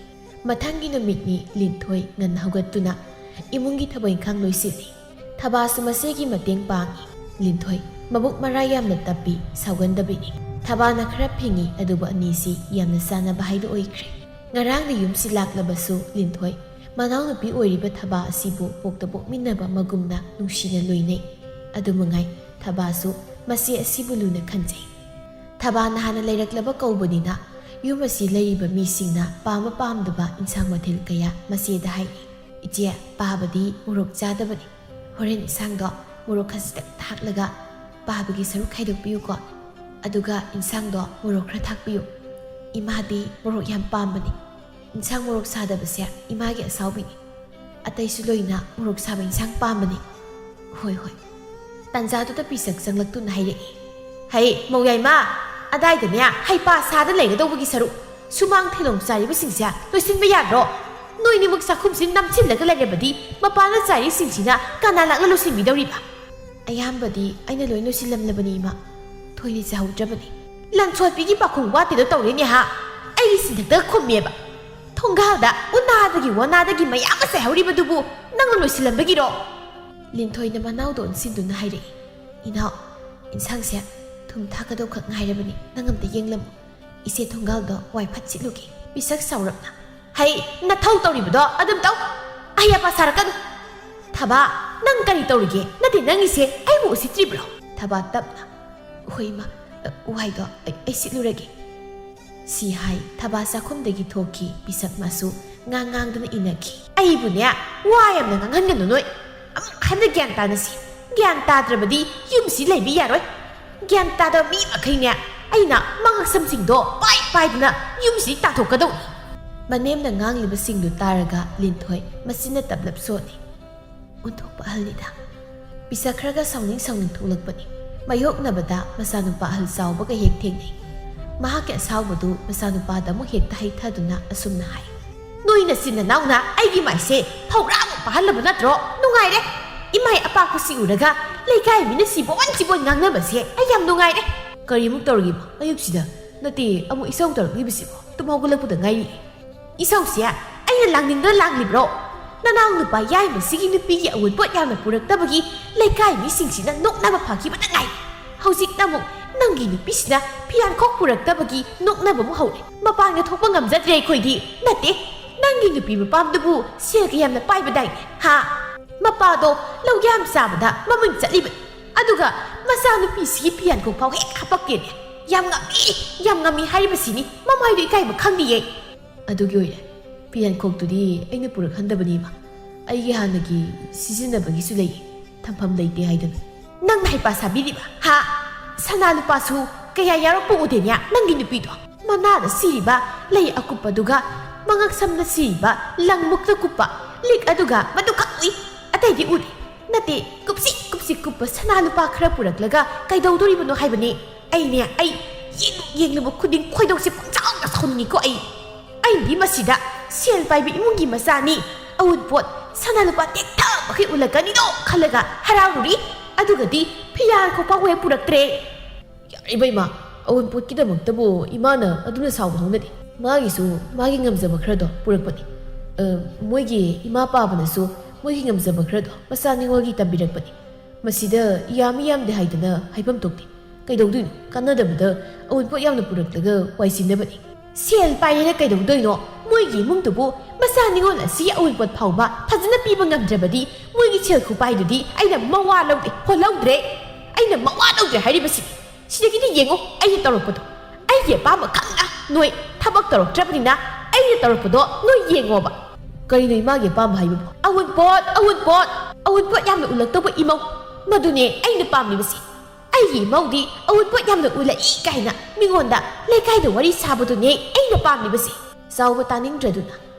ꯃꯊꯪꯒꯤ ꯅꯨꯃꯤꯠꯅꯤ ꯂꯤꯟꯊꯣꯏ ꯉꯟꯅ ꯍꯧꯒꯠꯇꯨꯅ ꯏꯃꯨꯡꯒꯤ ꯊꯕꯛ ꯏꯪꯈꯥꯡ ꯂꯣꯏꯁꯤꯜꯂꯤ꯫ ꯊꯕꯥꯁꯨ ꯃꯆꯦꯒꯤ ꯃꯇꯦꯡ ꯄꯥꯡꯏ꯫ "ꯂꯤꯟꯊꯣꯏ, ꯃꯕꯨꯛ ꯃꯔꯥ ꯌꯥꯝꯅ ꯇꯞꯄꯤ, ꯁꯥꯎꯒꯟꯗꯕꯤꯅꯤ꯫ ꯊꯕꯥꯅ ꯈꯔ ꯐꯤꯡꯉꯤ, ꯑꯗꯨꯕꯨ ꯑꯅꯤꯁꯤ ꯌꯥꯝꯅ ꯆꯥꯟꯅꯕ ꯍꯥꯏꯗꯨ ꯑꯣꯏꯈ꯭ꯔꯦ꯫ ꯉꯔꯥꯡꯗꯤ ꯌꯨꯝꯁꯤ ꯂꯥꯛꯂꯕꯁꯨ ꯂꯤꯟꯊꯣꯏ, ꯃꯅꯥꯎꯅꯨꯄꯤ ꯑꯣꯏꯔꯤꯕ ꯊꯕꯥ ꯑꯁꯤꯕꯨ ꯄꯣꯛꯇ ꯄꯣꯛꯃꯤꯟꯅꯕ ꯃꯒꯨꯝꯅ ꯅꯨꯡꯁꯤꯅ ꯂꯣꯏꯅꯩ꯫ ꯑꯗꯨ ꯃꯉꯥꯏ, ꯊꯕꯥꯁꯨ ꯃꯆꯦ ꯑꯁꯤꯕꯨ ꯂꯨꯅ ꯈꯟꯖꯩ꯫ ꯊꯕꯥꯅ ꯍꯥꯟꯅ ꯂꯩꯔꯛꯂꯕ ꯀꯧꯕꯅꯤꯅ ꯌꯨꯝ ꯑꯁꯤ ꯂꯩꯔꯤꯕ ꯃꯤꯁꯤꯡꯅ ꯄꯥꯝꯕ ꯄꯥꯝꯗꯕ ꯏꯟꯁꯥꯡ ꯃꯊꯦꯜ ꯀꯌꯥ ꯃꯆꯦꯗ ꯍꯥꯏꯔꯤ꯫ "ꯏꯆꯦ, ꯄꯥꯕꯗꯤ ꯃꯣꯔꯣꯛ ꯆꯥꯗꯕꯅꯤ꯫ ꯍꯣꯔꯦꯟ ꯏꯟꯁꯥꯡꯗꯣ ꯃꯣꯔꯣꯛ ꯈꯖꯤꯛꯇꯪ ꯊꯥꯛꯂꯒ ꯄꯥꯕꯒꯤ ꯁꯔꯨꯛ ꯈꯥꯏꯗꯣꯛꯄꯤꯌꯨꯀꯣ꯫ ꯑꯗꯨꯒ ꯏꯟꯁꯥꯡꯗꯣ ꯃꯣꯔꯣꯛ ꯈꯔ ꯊꯥꯛꯄꯤꯌꯨ꯫ ꯏꯃꯥꯗꯤ ꯃꯣꯔꯣꯛ ꯌꯥꯝ ꯄꯥꯝꯕꯅꯤ꯫ ꯏꯟꯁꯥꯡ ꯃꯣꯔꯣꯛ ꯁꯥꯗꯕꯁꯦ ꯏꯃꯥꯒꯤ ꯑꯁꯥꯎꯕꯤꯅꯤ꯫ ꯑꯇꯩꯁꯨ ꯂꯣꯏꯅ ꯃꯣꯔꯣꯛ ꯁꯥꯕ ꯏꯟꯁꯥꯡ ꯄꯥꯝꯕꯅꯤ꯫" "ꯍꯣꯏ, ꯍꯣꯏ꯫" ꯇꯟꯖꯥꯗꯨꯗ ꯄꯤꯁꯛ ꯆꯪꯂꯛꯇꯨꯅ ꯍꯥꯏꯔꯛꯏ꯫ "ꯍꯩ, ꯃꯧꯌꯥꯏꯃ, ꯑꯗꯥꯏꯗꯅꯦ ꯍꯩꯄꯥ ꯁꯥꯗ ꯂꯩꯒꯗꯧꯕꯒꯤ ꯁꯔꯨꯛ ꯁꯨꯃꯥꯡ ꯊꯦꯂꯣꯡ ꯆꯥꯏꯔꯤꯕꯁꯤꯡꯁꯦ ꯂꯣꯏꯁꯤꯟꯕ ꯌꯥꯗ꯭ꯔꯣ? ꯅꯣꯏꯅꯤꯃꯛ ꯆꯥꯛꯈꯨꯝꯁꯤ ꯅꯝꯁꯤꯜꯂꯒ ꯂꯩꯔꯕꯗꯤ ꯃꯄꯥꯟꯗ ꯆꯥꯏꯔꯤꯁꯤꯡꯁꯤꯅ ꯀꯅꯥ ꯂꯥꯛꯅ ꯂꯣꯏꯁꯤꯟꯕꯤꯗꯧꯔꯤꯕ?" "ꯑꯌꯥꯝꯕꯗꯤ ꯑꯩꯅ ꯂꯣꯏ ꯂꯣꯏꯁꯤꯜꯂꯝꯂꯕꯅꯤ, ꯏꯃꯥ꯫ ꯊꯣꯏꯅ ꯆꯥꯍꯧꯗ꯭ꯔꯕꯅꯤ꯫" "ꯂꯟꯁꯣꯠꯄꯤꯒꯤ ꯄꯥꯈꯣꯡ ꯋꯥꯠꯇꯦꯗꯣ ꯇꯧꯔꯦꯅꯦ ꯍꯥ? ꯑꯩꯒꯤ ꯁꯤꯟꯊꯛꯇ ꯈꯨꯝꯃꯦꯕ꯫ ꯊꯣꯡꯒꯥꯜꯗ ꯎꯅꯥꯗꯒꯤ ꯋꯥꯅꯥꯗꯒꯤ ꯃꯌꯥꯝ ꯑꯃ ꯆꯥꯏꯍꯧꯔꯤꯕꯗꯨꯕꯨ ꯅꯪꯅ ꯂꯣꯏꯁꯤꯜꯂꯝꯕꯒꯤꯔꯣ?" ꯂꯤꯟꯊꯣꯏꯅ ꯃꯅꯥꯎꯗ ꯑꯣꯟꯁꯤꯟꯗꯨꯅ ꯍꯥꯏꯔꯛꯏ꯫ "ꯏꯅꯥꯎ, ꯏꯟꯁꯥꯡꯁꯦ ꯊꯨꯝ ꯊꯥꯛꯀꯗꯧꯈꯛ ꯉꯥꯏꯔꯕꯅꯤ꯫ ꯅꯪ ꯑꯝꯇ ꯌꯦꯡꯂꯝꯃꯨ꯫ ꯏꯆꯦ ꯊꯣꯡꯒꯥꯜꯗꯣ ꯋꯥꯏ ꯐꯠ ꯁꯤꯠꯂꯨꯒꯦ꯫" ꯄꯤꯁꯛ ꯆꯥꯎꯔꯞꯅ, "ꯍꯩ, ꯅꯊꯧ ꯇꯧꯔꯤꯕꯗꯣ ꯑꯗꯨꯝ ꯇꯧ꯫ ꯑꯍꯩ ꯑꯄꯥ ꯁꯥꯔꯛꯀꯅꯨ꯫" "ꯊꯕꯥ, ꯅꯪ ꯀꯔꯤ ꯇꯧꯔꯤꯒꯦ? ꯅꯠꯇꯦ, ꯅꯪꯒꯤꯁꯦ ꯑꯩꯕꯨ ꯎꯁꯤꯠꯇ꯭ꯔꯤꯕ꯭ꯔꯣ?" ꯊꯕꯥ ꯇꯞꯅ, "ꯍꯣꯏ, ꯏꯃꯥ, ꯋꯥꯏꯗꯣ ꯑꯩ, ꯑꯩ ꯁꯤꯠꯂꯨꯔꯒꯦ꯫" ꯁꯤ ꯍꯥꯏ, ꯊꯕꯥ ꯆꯥꯛꯈꯨꯝꯗꯒꯤ ꯊꯣꯛꯈꯤ꯫ ꯄꯤꯁꯛ ꯃꯥꯁꯨ ꯉꯥꯡ ꯉꯥꯡꯗꯨꯅ ꯏꯟꯅꯈꯤ꯫ "ꯑꯩꯕꯨꯅꯦ, ꯋꯥ ꯌꯥꯝꯅ ꯉꯥꯡꯍꯟꯒꯅꯨ ꯅꯣꯏ꯫ ꯑꯃꯨꯛ ꯍꯟꯅ ꯒ꯭ꯌꯥꯟ ꯇꯥꯅꯁꯤ꯫ ꯒ꯭ꯌꯥꯟ ꯇꯥꯗ꯭ꯔꯕꯗꯤ ꯌꯨꯝꯁꯤ ꯂꯩꯕ ꯌꯥꯔꯣꯏ꯫ ꯒ꯭ꯌꯥꯟ ꯇꯥꯗꯕ ꯃꯤ ꯃꯈꯩꯅꯦ, ꯑꯩꯅ ꯃꯉꯛꯁꯝꯁꯤꯡꯗꯣ ꯄꯥꯏ ꯄꯥꯏꯗꯨꯅ ꯌꯨꯝꯁꯤ ꯇꯥꯟꯊꯣꯛꯀꯗꯧꯅꯤ꯫" ꯃꯅꯦꯝꯅ ꯉꯥꯡꯂꯤꯕꯁꯤꯡꯗꯨ ꯇꯥꯔꯒ ꯂꯤꯟꯊꯣꯏ ꯃꯆꯤꯟꯅ ꯇꯞꯂꯞ ꯁꯣꯜꯂꯤ꯫ "ꯑꯣꯟꯊꯣꯛꯄ ꯑꯍꯜꯅꯤꯗ꯫" ꯄꯤꯁꯛ ꯈꯔꯒ ꯁꯥꯎꯅꯤꯡ ꯁꯥꯎꯅꯤꯡ ꯊꯣꯛꯂꯛꯄꯅꯤ꯫ ꯃꯥꯌꯣꯛꯅꯕꯗ ꯃꯆꯥꯅꯨꯄꯥ ꯑꯍꯜ ꯆꯥꯎꯕꯒ ꯍꯦꯛ ꯊꯦꯡꯅꯩ꯫ ꯃꯍꯥꯛꯀꯤ ꯑꯁꯥꯎꯕꯗꯨ ꯃꯆꯥꯅꯨꯄꯥꯗ ꯑꯃꯨꯛ ꯍꯦꯛꯇ ꯍꯩꯊꯗꯨꯅ ꯑꯁꯨꯝꯅ ꯍꯥꯏ, "ꯅꯣꯏ ꯅꯆꯤꯟ ꯅꯅꯥꯎꯅ ꯑꯩꯒꯤ ꯃꯥꯏꯁꯦ ꯐꯧꯔꯥꯃꯨꯛ ꯄꯥꯍꯜꯂꯕ ꯅꯠꯇ꯭ꯔꯣ? ꯅꯨꯡꯉꯥꯏꯔꯦ꯫ ꯏꯃꯥꯏ ꯑꯄꯥꯛꯄꯁꯤ ꯎꯔꯒ ꯂꯩꯀꯥꯏ ꯃꯤꯅ ꯆꯤꯕꯣꯟ ꯆꯤꯕꯣꯟ ꯉꯥꯡꯅꯕꯁꯦ ꯑꯩ ꯌꯥꯝ ꯅꯨꯡꯉꯥꯏꯔꯦ꯫" "ꯀꯔꯤꯃꯨꯛ ꯇꯧꯔꯒꯦꯕ ꯑꯌꯨꯛꯁꯤꯗ? ꯅꯠꯇꯦ, ꯑꯃꯨꯛ ꯏꯁꯧ ꯇꯧꯔꯛꯂꯤꯕꯁꯤꯕꯣ? ꯇꯨꯝ ꯍꯧꯒꯠꯂꯛꯄꯗ ꯉꯥꯏꯔꯤ꯫" "ꯏꯁꯧꯁꯦ ꯑꯩꯅ ꯂꯥꯡꯅꯤꯡꯗꯅ ꯂꯥꯡꯂꯤꯕ꯭ꯔꯣ? ꯅꯅꯥꯎ ꯅꯨꯄꯥ ꯌꯥꯏꯃꯁꯤꯒꯤ ꯅꯨꯄꯤꯒꯤ ꯑꯋꯨꯟꯄꯣꯠ ꯌꯥꯝꯅ ꯄꯨꯔꯛꯇꯕꯒꯤ ꯂꯩꯀꯥꯏ ꯃꯤꯁꯤꯡꯁꯤꯅ ꯅꯣꯛꯅꯕ ꯐꯈꯤꯕꯗ ꯉꯥꯏ꯫ ꯍꯧꯖꯤꯛꯅ ꯑꯃꯨꯛ ꯅꯪꯒꯤ ꯅꯨꯄꯤꯁꯤꯅ ꯐꯤꯌꯥꯟꯈꯣꯛ ꯄꯨꯔꯛꯇꯕꯒꯤ ꯅꯣꯛꯅꯕ ꯑꯃꯨꯛ ꯍꯧꯔꯦ꯫ ꯃꯄꯥꯟꯒ ꯊꯣꯛꯄ ꯉꯝꯖꯗ꯭ꯔꯦ ꯑꯩꯈꯣꯏꯗꯤ꯫ ꯅꯠꯇꯦ, ꯅꯪꯒꯤ ꯅꯨꯄꯤ ꯃꯄꯥꯝꯗꯨꯕꯨ ꯁꯦꯜꯒ ꯌꯥꯝꯅ ꯄꯥꯏꯕꯗꯥꯏꯅꯦ? ꯍꯥ? ꯃꯄꯥꯗꯣ ꯂꯧ ꯌꯥꯝ ꯆꯥꯕꯗ ꯃꯃꯤꯡ ꯆꯠꯂꯤꯕꯅꯤ꯫ ꯑꯗꯨꯒ ꯃꯆꯥꯅꯨꯄꯤꯁꯤꯒꯤ ꯐꯤꯌꯥꯟꯈꯣꯛ ꯐꯥꯎ ꯍꯦꯛ ꯍꯥꯄꯛꯇꯦꯅꯦ꯫ ꯌꯥꯝ ꯉꯝꯃꯤ, ꯌꯥꯝ ꯉꯝꯃꯤ ꯍꯥꯏꯔꯤꯕꯁꯤꯅꯤ꯫ ꯃꯃꯥꯏꯗꯣ ꯏꯀꯥꯏꯕ ꯈꯪꯗꯤꯌꯦ꯫ ꯑꯗꯨꯒꯤ ꯑꯣꯏꯔꯦ꯫ ꯐꯤꯌꯥꯟꯈꯣꯛꯇꯨꯗꯤ ꯑꯩꯅ ꯄꯨꯔꯛꯍꯟꯗꯕꯅꯦꯕ꯫ ꯑꯩꯒꯤ ꯍꯥꯟꯅꯒꯤ ꯁꯤꯖꯤꯟꯅꯕꯒꯤꯁꯨ ꯂꯩꯌꯦ, ꯊꯝꯐꯝ ꯂꯩꯇꯦ ꯍꯥꯏꯗꯅ꯫ ꯅꯪꯅ ꯍꯩꯄꯥ ꯁꯥꯕꯤꯔꯤꯕ, ꯍꯥ? ꯁꯅꯥ ꯂꯨꯄꯥꯁꯨ ꯀꯌꯥ ꯌꯥꯎꯔꯛꯄ ꯎꯗꯦꯅꯦ ꯅꯪꯒꯤ ꯅꯨꯄꯤꯗꯣ꯫ ꯃꯅꯥꯗ ꯁꯤꯔꯤꯕ ꯂꯩ ꯑꯀꯨꯞꯄꯗꯨꯒ ꯃꯉꯛꯁꯝꯗ ꯁꯤꯔꯤꯕ ꯂꯪ ꯃꯨꯛꯇ ꯀꯨꯞꯄ ꯂꯤꯛ ꯑꯗꯨꯒ ꯃꯗꯨꯈꯛ ꯎꯏ, ꯑꯇꯩꯗꯤ ꯎꯗꯦ꯫ ꯅꯠꯇꯦ, ꯀꯨꯞꯁꯤ ꯀꯨꯞꯁꯤ ꯀꯨꯞꯄ ꯁꯅꯥ ꯂꯨꯄꯥ ꯈꯔ ꯄꯨꯔꯛꯂꯒ ꯀꯩꯗꯧꯗꯣꯔꯤꯕꯅꯣ ꯍꯥꯏꯕꯅꯤ? ꯑꯩꯅꯦ, ꯑꯩ ꯌꯦꯡꯂꯨ ꯌꯦꯡꯂꯨꯕ ꯈꯨꯗꯤꯡ ꯈꯣꯏꯗꯧꯁꯦ ꯄꯪꯁꯥꯎꯗ ꯁꯥꯎꯅꯤꯡꯉꯤꯀꯣ ꯑꯩ꯫ ꯑꯩꯅꯗꯤ ꯃꯁꯤꯗ ꯁꯦꯜ ꯄꯥꯏꯕ ꯏꯃꯨꯡꯒꯤ ꯃꯆꯥꯅꯤ, ꯑꯋꯨꯟꯄꯣꯠ ꯁꯅꯥ ꯂꯨꯄꯥ ꯇꯦꯛꯊ ꯃꯈꯩ ꯎꯠꯂꯛꯀꯅꯤꯗꯣ ꯈꯜꯂꯒ ꯍꯔꯥꯎꯔꯨꯔꯤ꯫ ꯑꯗꯨꯒꯗꯤ ꯐꯤꯌꯥꯟ ꯈꯣꯛꯄ ꯍꯦꯛ ꯄꯨꯔꯛꯇ꯭ꯔꯦ꯫ ꯌꯥꯔꯤꯕ ꯏꯃꯥ, ꯑꯋꯨꯟꯄꯣꯠꯀꯤꯗꯃꯛꯇꯕꯨ ꯏꯃꯥꯅ ꯑꯗꯨꯅ ꯁꯥꯎꯕ ꯍꯧꯅꯗꯦ꯫ ꯃꯥꯒꯤꯁꯨ ꯃꯥꯒꯤ ꯉꯝꯖꯕ ꯈꯔꯗꯣ ꯄꯨꯔꯛꯄꯅꯤ꯫ ꯑ, ꯃꯣꯏꯒꯤ ꯏꯃꯥ ꯄꯥꯕꯅꯁꯨ ꯃꯣꯏꯒꯤ ꯉꯝꯖꯕ ꯈꯔꯗꯣ ꯃꯆꯥ ꯅꯤꯉꯣꯜꯒꯤ ꯇꯝꯕꯤꯔꯛꯄꯅꯤ꯫ ꯃꯁꯤꯗ ꯌꯥꯝꯃꯤ ꯌꯥꯝꯗꯦ ꯍꯥꯏꯗꯅ ꯍꯥꯏꯐꯝ ꯊꯣꯛꯇꯦ꯫ ꯀꯩꯗꯧꯗꯣꯏꯅꯣ? ꯀꯥꯟꯅꯗꯕꯗ ꯑꯋꯨꯟꯄꯣꯠ ꯌꯥꯝꯅ ꯄꯨꯔꯛꯂꯒ ꯋꯥꯏ ꯆꯤꯟꯅꯕꯅꯤ꯫ ꯁꯦꯜ ꯄꯥꯏꯔꯦꯅ ꯀꯩꯗꯧꯗꯣꯏꯅꯣ? ꯃꯣꯏꯒꯤ ꯏꯃꯨꯡꯗꯨꯕꯨ ꯃꯆꯥ ꯅꯤꯉꯣꯜ ꯑꯁꯤ ꯑꯋꯨꯟꯄꯣꯠ ꯐꯥꯎꯕ ꯐꯖꯅ ꯄꯤꯕ ꯉꯝꯗ꯭ꯔꯕꯗꯤ ꯃꯣꯏꯒꯤ ꯁꯦꯜ ꯈꯨꯄꯥꯏꯗꯨꯗꯤ ꯑꯩꯅ ꯃꯋꯥ ꯂꯧꯗꯦ, ꯍꯣ ꯂꯧꯗ꯭ꯔꯦ꯫ ꯑꯩꯅ ꯃꯋꯥ ꯂꯧꯗ꯭ꯔꯦ ꯍꯥꯏꯔꯤꯕꯁꯤꯅꯤ꯫ ꯁꯤꯗꯒꯤꯗꯤ ꯌꯦꯡꯉꯣ ꯑꯩꯅ ꯇꯧꯔꯛꯄꯗꯣ꯫ ꯑꯩꯒꯤ ꯑꯄꯥꯝꯕ ꯈꯪꯅ ꯅꯣꯏ ꯊꯕꯛ ꯇꯧꯔꯛꯇ꯭ꯔꯕꯅꯤꯅ ꯑꯩꯅ ꯇꯧꯔꯛꯄꯗꯣ ꯅꯣꯏ ꯌꯦꯡꯉꯣꯕ꯫ ꯀꯔꯤꯅꯣ ꯏꯃꯥꯒꯤ ꯑꯄꯥꯝꯕ ꯍꯥꯏꯕꯕꯨ? ꯑꯋꯨꯟꯄꯣꯠ, ꯑꯋꯨꯟꯄꯣꯠ, ꯑꯋꯨꯟꯄꯣꯠ ꯌꯥꯝꯅ ꯎꯠꯂꯛꯇꯧꯕ ꯏꯃꯧ꯫ ꯃꯗꯨꯅꯦ ꯑꯩꯅ ꯄꯥꯝꯂꯤꯕꯁꯤ꯫ ꯑꯩꯒꯤ ꯏꯃꯧꯗꯤ ꯑꯋꯨꯟꯄꯣꯠ ꯌꯥꯝꯅ ꯎꯠꯂꯛꯏ ꯀꯥꯏꯅ ꯃꯤꯉꯣꯟꯗ ꯂꯩꯀꯥꯏꯗ ꯋꯥꯔꯤ ꯁꯥꯕꯗꯨꯅꯦ ꯑꯩꯅ ꯄꯥꯝꯂꯤꯕꯁꯤ꯫ ꯆꯥꯎꯕ ꯇꯥꯅꯤꯡꯗ꯭ꯔꯗꯨꯅ,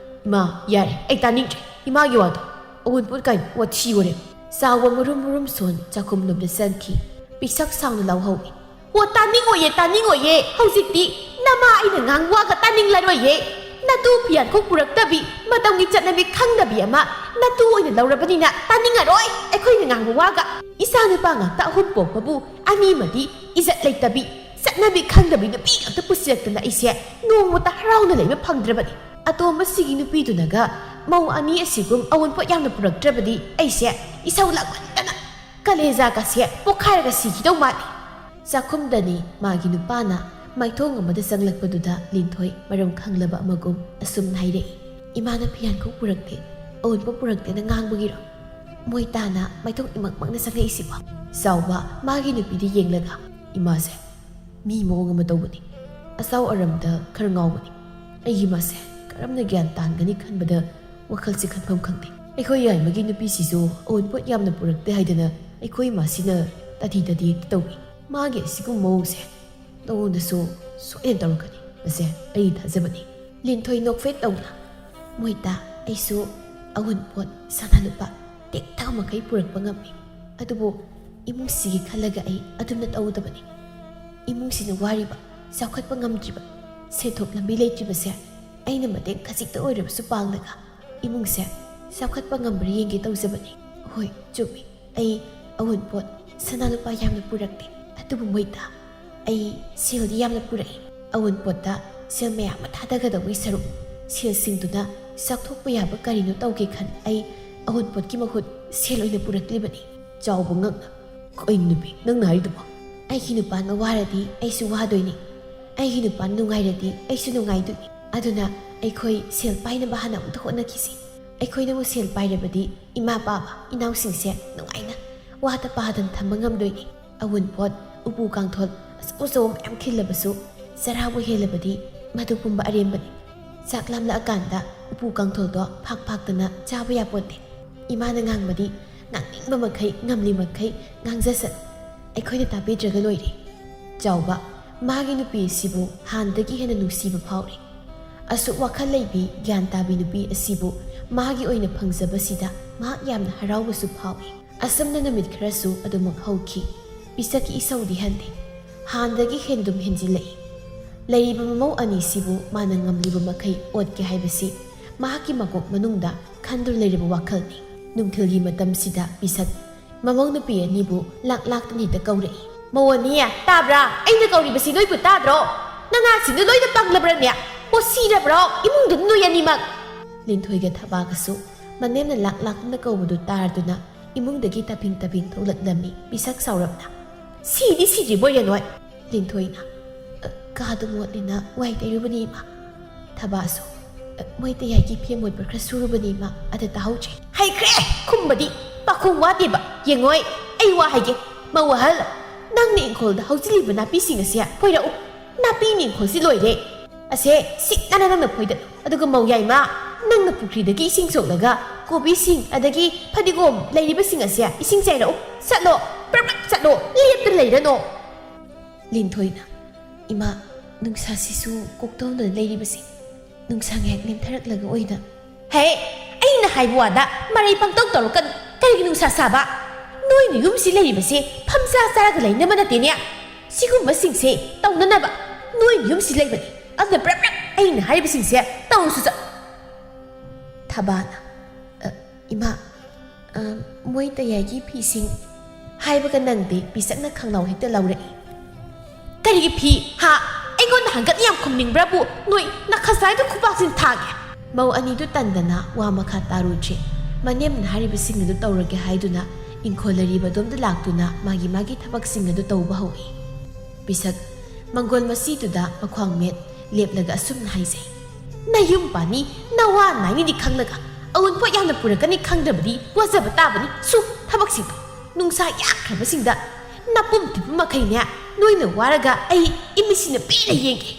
"ꯏꯃꯥ, ꯌꯥꯔꯦ, ꯑꯩ ꯇꯥꯅꯤꯡꯗ꯭ꯔꯦ ꯏꯃꯥꯒꯤ ꯋꯥꯗꯣ꯫ ꯑꯋꯨꯟꯄꯣꯠ ꯀꯥꯏꯅ ꯋꯥꯊꯤ ꯋꯥꯔꯦꯝ!" ꯆꯥꯎꯕ ꯃꯔꯨꯝ ꯃꯔꯨꯝ ꯁꯣꯟ ꯆꯥꯛꯈꯨꯝꯂꯣꯝꯗ ꯆꯪꯈꯤ꯫ ꯄꯤꯁꯛ ꯁꯥꯡꯅ ꯂꯥꯎꯍꯧꯏ꯫ "ꯑꯣ, ꯇꯥꯅꯤꯡꯉꯣꯏꯌꯦ, ꯇꯥꯅꯤꯡꯉꯣꯏꯌꯦ꯫ ꯍꯧꯖꯤꯛꯇꯤ ꯅꯃꯥ ꯑꯩꯅ ꯉꯥꯡꯕ ꯋꯥꯒ ꯇꯥꯅꯤꯡꯂꯔꯣꯏꯌꯦ꯫ ꯅꯇꯨ ꯐꯤꯌꯥꯟꯈꯣꯛ ꯄꯨꯔꯛꯇꯕꯤ, ꯃꯇꯝꯒꯤ ꯆꯠꯅꯕꯤ ꯈꯪꯗꯕꯤ ꯑꯃ ꯅꯇꯨ ꯑꯣꯏꯅ ꯂꯧꯔꯕꯅꯤꯅ ꯇꯥꯅꯤꯡꯉꯔꯣꯏ ꯑꯩꯈꯣꯏꯅ ꯉꯥꯡꯕ ꯋꯥꯒ꯫ ꯏꯆꯥ ꯅꯨꯄꯥ ꯉꯥꯛꯇ ꯑꯍꯨꯝ ꯄꯣꯛꯄꯕꯨ ꯑꯅꯤꯃꯗꯤ ꯏꯖꯠ ꯂꯩꯇꯕꯤ, ꯆꯠꯅꯕꯤ ꯈꯪꯗꯕꯤ ꯅꯨꯄꯤ ꯉꯥꯛꯇ ꯄꯨꯁꯤꯜꯂꯛꯇꯅ ꯑꯩꯁꯦ ꯅꯣꯡꯃꯇ ꯍꯔꯥꯎꯅ ꯂꯩꯕ ꯐꯪꯗ꯭ꯔꯕꯅꯤ꯫ ꯑꯇꯣꯝꯕꯁꯤꯒꯤ ꯅꯨꯄꯤꯗꯨꯅꯒ ꯃꯧ ꯑꯅꯤ ꯑꯁꯤꯒꯨꯝ ꯑꯋꯨꯟꯄꯣꯠ ꯌꯥꯝꯅ ꯄꯨꯔꯛꯇ꯭ꯔꯕꯗꯤ ꯑꯩꯁꯦ ꯏꯁꯧ ꯂꯥꯡꯃꯟꯗꯅ ꯀꯂꯦꯖꯥꯒꯁꯦ ꯄꯣꯛꯈꯥꯏꯔꯒ ꯁꯤꯈꯤꯗꯧ ꯃꯥꯜꯂꯤ꯫ ꯆꯥꯛꯈꯨꯝꯗꯅꯤ ꯃꯥꯒꯤ ꯅꯨꯄꯥꯅ ꯃꯥꯏꯊꯣꯡ ꯑꯃꯗ ꯆꯪꯂꯛꯄꯗꯨꯗ ꯂꯤꯟꯊꯣꯏ ꯃꯔꯝ ꯈꯪꯂꯕ ꯑꯃꯒꯨꯝ ꯑꯁꯨꯝꯅ ꯍꯥꯏꯔꯛꯏ, "ꯏꯃꯥꯅ ꯐꯤꯌꯥꯟꯈꯣꯛ ꯄꯨꯔꯛꯇꯦ, ꯑꯋꯨꯟꯄꯣꯠ ꯄꯨꯔꯛꯇꯦꯅ ꯉꯥꯡꯕꯒꯤꯔꯣ ꯃꯣꯏ ꯇꯥꯅ ꯃꯥꯏꯊꯣꯡ ꯏꯃꯛꯃꯛꯅ ꯆꯪꯂꯛꯏꯁꯤꯕꯣ?" ꯆꯥꯎꯕ ꯃꯥꯒꯤ ꯅꯨꯄꯤꯗ ꯌꯦꯡꯂꯒ, "ꯏꯃꯥꯁꯦ ꯃꯤ ꯃꯑꯣꯡ ꯑꯃ ꯇꯧꯕꯅꯤ꯫ ꯑꯆꯥꯎ ꯑꯔꯝꯗ ꯈꯔ ꯉꯥꯎꯕꯅꯤ꯫ ꯑꯩꯒꯤ ꯃꯥꯁꯦ ꯀꯔꯝꯅ ꯒ꯭ꯌꯥꯟ ꯇꯥꯍꯟꯒꯅꯤ ꯈꯟꯕꯗ ꯋꯥꯈꯜꯁꯦ ꯈꯟꯐꯝ ꯈꯪꯗꯦ꯫ ꯑꯩꯈꯣꯏ ꯌꯥꯏꯃꯒꯤ ꯅꯨꯄꯤꯁꯤꯁꯨ ꯑꯋꯨꯟꯄꯣꯠ ꯌꯥꯝꯅ ꯄꯨꯔꯛꯇꯦ ꯍꯥꯏꯗꯅ ꯑꯩꯈꯣꯏ ꯏꯃꯥꯁꯤꯅ ꯇꯥꯊꯤ ꯇꯥꯊꯤ ꯍꯦꯛꯇ ꯇꯧꯏ꯫ ꯃꯥꯒꯤ ꯑꯁꯤꯒꯨꯝꯕ ꯃꯑꯣꯡꯁꯦ ꯅꯉꯣꯟꯗꯁꯨ ꯁꯣꯏꯗꯅ ꯇꯧꯔꯛꯀꯅꯤ꯫ ꯃꯁꯦ ꯑꯩ ꯊꯥꯖꯕꯅꯤ꯫" ꯂꯤꯟꯊꯣꯏ ꯅꯣꯛꯐꯦꯠ ꯇꯧꯅ, "ꯃꯣꯏꯇꯥ, ꯑꯩꯁꯨ ꯑꯋꯨꯟꯄꯣꯠ, ꯁꯅꯥ ꯂꯨꯄꯥ ꯇꯦꯛꯊꯥꯎ ꯃꯈꯩ ꯄꯨꯔꯛꯄ ꯉꯝꯃꯤ꯫ ꯑꯗꯨꯕꯨ ꯏꯃꯨꯡꯁꯤꯒꯤ ꯈꯜꯂꯒ ꯑꯩ ꯑꯗꯨꯝꯅ ꯇꯧꯗꯕꯅꯤ꯫ ꯏꯃꯨꯡꯁꯤꯅ ꯋꯥꯔꯤꯕ, ꯆꯥꯎꯈꯠꯄ ꯉꯝꯗ꯭ꯔꯤꯕ, ꯁꯦꯟꯊꯣꯛ ꯂꯝꯕꯤ ꯂꯩꯇ꯭ꯔꯤꯕꯁꯦ ꯑꯩꯅ ꯃꯇꯦꯡ ꯈꯖꯤꯛꯇ ꯑꯣꯏꯔꯕꯁꯨ ꯄꯥꯡꯂꯒ ꯏꯃꯨꯡꯁꯦ ꯆꯥꯎꯈꯠꯄ ꯉꯝꯕ꯭ꯔꯥ ꯌꯦꯡꯒꯦ ꯇꯧꯖꯕꯅꯤ꯫ ꯍꯣꯏ, ꯆꯨꯝꯃꯤ꯫ ꯑꯩ ꯑꯋꯨꯟꯄꯣꯠ, ꯁꯅꯥ ꯂꯨꯄꯥ ꯌꯥꯝꯅ ꯄꯨꯔꯛꯇꯦ꯫ ꯑꯗꯨꯕꯨ ꯃꯣꯏꯇꯥ, ꯑꯩ ꯁꯦꯜꯗꯤ ꯌꯥꯝꯅ ꯄꯨꯔꯛꯏ꯫ ꯑꯋꯨꯟꯄꯣꯠꯇ ꯁꯦꯜ ꯃꯌꯥꯝ ꯑꯃ ꯊꯥꯗꯒꯗꯧꯕꯒꯤ ꯁꯔꯨꯛ, ꯁꯦꯜꯁꯤꯡꯗꯨꯅ ꯆꯥꯎꯊꯣꯛꯄ ꯌꯥꯕ ꯀꯔꯤꯅꯣ ꯇꯧꯒꯦ ꯈꯟ ꯑꯩ ꯑꯋꯨꯟꯄꯣꯠꯀꯤ ꯃꯍꯨꯠ ꯁꯦꯜ ꯑꯣꯏꯅ ꯄꯨꯔꯛꯂꯤꯕꯅꯤ꯫" ꯆꯥꯎꯕ ꯉꯛꯅ, "ꯀꯩꯅꯣ ꯅꯨꯄꯤ, ꯅꯪꯅ ꯍꯥꯏꯔꯤꯗꯨꯕꯣ?" "ꯑꯩꯒꯤ ꯅꯨꯄꯥꯅ ꯋꯥꯔꯗꯤ ꯑꯩꯁꯨ ꯋꯥꯗꯣꯏꯅꯤ꯫ ꯑꯩꯒꯤ ꯅꯨꯄꯥꯅ ꯅꯨꯡꯉꯥꯏꯔꯗꯤ ꯑꯩꯁꯨ ꯅꯨꯡꯉꯥꯏꯗꯣꯏꯅꯤ꯫ ꯑꯗꯨꯅ ꯑꯩꯈꯣꯏ ꯁꯦꯜ ꯄꯥꯏꯅꯕ ꯍꯥꯟꯅ ꯑꯃꯨꯛꯇ ꯍꯣꯠꯅꯈꯤꯁꯤ꯫ ꯑꯩꯈꯣꯏꯅꯕꯨ ꯁꯦꯜ ꯄꯥꯏꯔꯕꯗꯤ ꯏꯃꯥ ꯄꯥꯕ ꯏꯅꯥꯎꯁꯤꯡꯁꯦ ꯅꯨꯡꯉꯥꯏꯅ ꯋꯥꯗ ꯄꯥꯗꯅ ꯊꯝꯕ ꯉꯝꯗꯣꯏꯅꯤ꯫ ꯑꯋꯨꯟꯄꯣꯠ, ꯎꯄꯨ ꯀꯥꯡꯊꯣꯜ ꯑꯆꯧ ꯑꯆꯧꯕ ꯃꯌꯥꯝ ꯈꯤꯜꯂꯕꯁꯨ ꯆꯔꯥꯕꯨ ꯍꯦꯜꯂꯕꯗꯤ ꯃꯗꯨ ꯄꯨꯝꯕ ꯑꯔꯦꯝꯕꯅꯤ꯫ ꯆꯥꯛ ꯂꯥꯝꯂꯛꯑꯀꯥꯟꯗ ꯎꯄꯨ ꯀꯥꯡꯊꯣꯜꯗꯣ ꯐꯥꯛ ꯐꯥꯛꯇꯅ ꯆꯥꯕ ꯌꯥꯄꯣꯠꯇꯦ꯫ ꯏꯃꯥꯅ ꯉꯥꯡꯕꯗꯤ ꯉꯥꯡꯅꯤꯡꯕ ꯃꯈꯩ, ꯉꯝꯂꯤ ꯃꯈꯩ ꯉꯥꯡꯖꯁꯅꯨ꯫ ꯑꯩꯈꯣꯏꯅ ꯇꯥꯕꯤꯗ꯭ꯔꯒ ꯂꯣꯏꯔꯦ꯫" ꯆꯥꯎꯕ, ꯃꯥꯒꯤ ꯅꯨꯄꯤ ꯑꯁꯤꯕꯨ ꯍꯥꯟꯅꯗꯒꯤ ꯍꯦꯟꯅ ꯅꯨꯡꯁꯤꯕ ꯐꯥꯎꯔꯤ꯫ ꯑꯁꯨꯛ ꯋꯥꯈꯜ ꯂꯩꯕꯤ, ꯒ꯭ꯌꯥꯟ ꯇꯥꯕꯤ ꯅꯨꯄꯤ ꯑꯁꯤꯕꯨ ꯃꯥꯒꯤ ꯑꯣꯏꯅ ꯐꯪꯖꯕꯁꯤꯗ ꯃꯍꯥꯛ ꯌꯥꯝꯅ ꯍꯔꯥꯎꯕꯁꯨ ꯐꯥꯎꯏ꯫ ꯑꯁꯨꯝꯅ ꯅꯨꯃꯤꯠ ꯈꯔꯁꯨ ꯑꯗꯨꯃꯛ ꯍꯧꯈꯤ꯫ ꯄꯤꯁꯛꯀꯤ ꯏꯁꯧꯗꯤ ꯍꯟꯗꯦ꯫ ꯍꯥꯟꯅꯗꯒꯤ ꯍꯦꯟꯗꯨꯝ ꯍꯦꯟꯖꯤꯜꯂꯛꯏ꯫ ꯂꯩꯔꯤꯕ ꯃꯃꯧ ꯑꯅꯤꯁꯤꯕꯨ ꯃꯥꯅ ꯉꯝꯂꯤꯕ ꯃꯈꯩ ꯑꯣꯠꯀꯦ ꯍꯥꯏꯕꯁꯤ ꯃꯍꯥꯛꯀꯤ ꯃꯀꯣꯛ ꯃꯅꯨꯡꯗ ꯈꯟꯗꯨꯅ ꯂꯩꯔꯕ ꯋꯥꯈꯜꯅꯤ꯫ ꯅꯨꯡꯊꯤꯜꯒꯤ ꯃꯇꯝꯁꯤꯗ ꯄꯤꯁꯛ ꯃꯃꯧ ꯅꯨꯄꯤ ꯑꯅꯤꯕꯨ ꯂꯥꯛ ꯂꯥꯛꯇꯅ ꯍꯦꯛꯇ ꯀꯧꯔꯛꯏ꯫ "ꯃꯧ ꯑꯅꯤ, ꯇꯥꯕ꯭ꯔꯥ? ꯑꯩꯅ ꯀꯧꯔꯤꯕꯁꯤ ꯅꯣꯏꯕꯨ ꯇꯥꯗ꯭ꯔꯣ? ꯅꯅꯥꯁꯤꯡꯗꯨ ꯂꯣꯏꯅ ꯄꯪꯂꯕ꯭ꯔꯅꯦ? ꯀꯣ ꯁꯤꯔꯕ꯭ꯔꯣ? ꯏꯃꯨꯡꯗꯨ ꯅꯣꯏ ꯑꯅꯤꯃꯛ!" ꯂꯤꯟꯊꯣꯏꯒ ꯊꯕꯥꯒꯁꯨ ꯃꯅꯦꯝꯅ ꯂꯥꯛ ꯂꯥꯛꯇꯨꯅ ꯀꯧꯕꯗꯨ ꯇꯥꯔꯗꯨꯅ ꯏꯃꯨꯡꯗꯒꯤ ꯇꯞꯐꯤꯡ ꯇꯞꯐꯤꯡ ꯊꯣꯛꯂꯛꯂꯝꯃꯤ ꯄꯤꯁꯛ ꯁꯥꯎꯔꯞꯅ꯫ "ꯁꯤꯗꯤ ꯁꯤꯗ꯭ꯔꯤꯕꯣꯏ ꯔꯦꯅꯣꯏ?" ꯂꯤꯟꯊꯣꯏꯅ, "ꯑ, ꯀꯥꯗꯨ ꯃꯣꯠꯂꯦꯅ ꯋꯥꯏ ꯇꯩꯔꯨꯕꯅꯤ, ꯏꯃꯥ꯫" ꯊꯕꯥꯁꯨ, "ꯑ, ꯃꯣꯏ ꯇꯌꯥꯏꯒꯤ ꯐꯤ ꯑꯃꯣꯠꯄ ꯈꯔ ꯁꯨꯔꯨꯕꯅꯤ, ꯏꯃꯥ, ꯑꯗ ꯇꯥꯍꯧꯗ꯭ꯔꯦ꯫" "ꯍꯩꯈ꯭ꯔꯦ! ꯈꯨꯝꯕꯗꯤ ꯄꯥꯈꯣꯡ ꯋꯥꯠꯇꯦꯕ꯫ ꯌꯦꯡꯉꯣꯏ, ꯑꯩ ꯋꯥ ꯍꯥꯏꯒꯦ, ꯃꯧ ꯑꯍꯜ, ꯅꯪꯅ ꯏꯪꯈꯣꯜꯗ ꯍꯧꯖꯤꯜꯂꯤꯕ ꯅꯥꯄꯤꯁꯤꯡ ꯑꯁꯦ ꯐꯣꯏꯔꯛꯎ꯫ ꯅꯥꯄꯤ ꯏꯪꯈꯣꯜꯁꯤ ꯂꯣꯏꯔꯦ꯫ ꯑꯁꯦ ꯁꯤꯠ ꯅꯥꯟꯅ ꯅꯪꯅ ꯐꯣꯏꯗꯠꯂꯨ꯫ ꯑꯗꯨꯒ ꯃꯧ ꯌꯥꯏꯃ, ꯅꯪꯅ ꯄꯨꯈ꯭ꯔꯤꯗꯒꯤ ꯏꯁꯤꯡ ꯁꯣꯛꯂꯒ ꯀꯣꯕꯤꯁꯤꯡ ꯑꯗꯒꯤ ꯐꯗꯤꯒꯣꯝ ꯂꯩꯔꯤꯕꯁꯤꯡ ꯑꯁꯦ ꯏꯁꯤꯡ ꯆꯥꯏꯔꯛꯎ꯫ ꯆꯠꯂꯣ, ꯄ꯭ꯔꯞ ꯄ꯭ꯔꯞ ꯆꯠꯂꯣ, ꯂꯦꯞꯇꯨꯅ ꯂꯩꯔꯅꯣ꯫" ꯂꯤꯟꯊꯣꯏꯅ, "ꯏꯃꯥ, ꯅꯨꯡꯁꯥꯁꯤꯁꯨ ꯀꯣꯛꯇꯧꯗꯅ ꯂꯩꯔꯤꯕꯁꯦ, ꯅꯨꯡꯁꯥ ꯉꯥꯏꯍꯥꯛ ꯅꯦꯝꯊꯔꯛꯂꯒ ꯑꯣꯏꯅ꯫" "ꯍꯦ, ꯑꯩꯅ ꯍꯥꯏꯕ ꯋꯥꯗ ꯃꯔꯩ ꯄꯪꯇꯧ ꯇꯧꯔꯛꯀꯅꯨ꯫ ꯀꯔꯤꯒꯤ ꯅꯨꯡꯁꯥ ꯁꯥꯕ? ꯅꯣꯏꯅ ꯌꯨꯝꯁꯤ ꯂꯩꯔꯤꯕꯁꯦ ꯐꯝꯆꯥ ꯆꯥꯔꯒ ꯂꯩꯅꯕ ꯅꯠꯇꯦꯅꯦ꯫ ꯁꯤꯒꯨꯝꯕꯁꯤꯡꯁꯦ ꯇꯧꯅꯅꯕ ꯅꯣꯏꯅ ꯌꯨꯝꯁꯤ ꯂꯩꯕꯅꯤ꯫ ꯑꯗꯨꯅ ꯄ꯭ꯔꯞ ꯄ꯭ꯔꯞ ꯑꯩꯅ ꯍꯥꯏꯔꯤꯕꯁꯤꯡꯁꯦ ꯇꯧꯔꯨꯁꯨ ꯆꯠ꯫" ꯊꯕꯥꯅ, "ꯑ, ꯏꯃꯥ, ꯑ, ꯃꯣꯏ ꯇꯌꯥꯏꯒꯤ ꯐꯤꯁꯤꯡ" ꯍꯥꯏꯕꯒ ꯅꯪꯗꯤ ꯄꯤꯁꯛꯅ ꯈꯪꯅꯧ ꯍꯦꯛꯇ ꯂꯧꯔꯛꯏ꯫ "ꯀꯔꯤꯒꯤ ꯐꯤ? ꯍꯥ? ꯑꯩꯉꯣꯟꯗ ꯍꯪꯒꯠ ꯌꯥꯝ ꯈꯨꯝꯅꯤꯡꯕ꯭ꯔꯥꯕꯨ? ꯅꯣꯏ ꯅꯈꯖꯥꯏꯗꯨ ꯈꯨꯕꯥꯛꯁꯤꯡ ꯊꯥꯒꯦ!" ꯃꯧ ꯑꯅꯤꯗꯨ ꯇꯟꯗꯅ ꯋꯥ ꯃꯈꯥ ꯇꯥꯔꯨꯗ꯭ꯔꯦ꯫ ꯃꯅꯦꯝꯅ ꯍꯥꯏꯔꯤꯕꯁꯤꯡ ꯑꯗꯨ ꯇꯧꯔꯒꯦ ꯍꯥꯏꯗꯨꯅ ꯏꯪꯈꯣꯜ ꯑꯔꯤꯕꯗꯣꯝꯗ ꯂꯥꯛꯇꯨꯅ ꯃꯥꯒꯤ ꯃꯥꯒꯤ ꯊꯕꯛꯁꯤꯡ ꯑꯗꯨ ꯇꯧꯕ ꯍꯧꯏ꯫ ꯄꯤꯁꯛ ꯃꯪꯒꯣꯜ ꯃꯆꯤꯗꯨꯗ ꯃꯈ꯭ꯋꯥꯡ ꯃꯦꯠ ꯂꯦꯞꯂꯒ ꯑꯁꯨꯝꯅ ꯍꯥꯏꯖꯩ, "ꯅꯌꯨꯝ ꯄꯥꯟꯅꯤ, ꯅꯋꯥ ꯅꯥꯏꯅꯤꯗꯤ ꯈꯪꯂꯒ ꯑꯋꯨꯟꯄꯣꯠ ꯌꯥꯝꯅ ꯄꯨꯔꯛꯀꯅꯤ ꯈꯪꯗ꯭ꯔꯕꯗꯤ ꯋꯥꯖꯕ ꯇꯥꯕꯅꯤ꯫ ꯁꯨ ꯊꯕꯛꯁꯤꯡꯗꯣ꯫ ꯅꯨꯡꯁꯥ ꯌꯥꯛꯈ꯭ꯔꯕꯁꯤꯡꯗ ꯅꯄꯨꯝ ꯊꯤꯄꯨꯝ ꯃꯈꯩꯅꯦ ꯅꯣꯏꯅ ꯋꯥꯔꯒ ꯑꯩ ꯏꯃꯤꯠꯁꯤꯅ ꯄꯦꯟꯅ ꯌꯦꯡꯒꯦ꯫"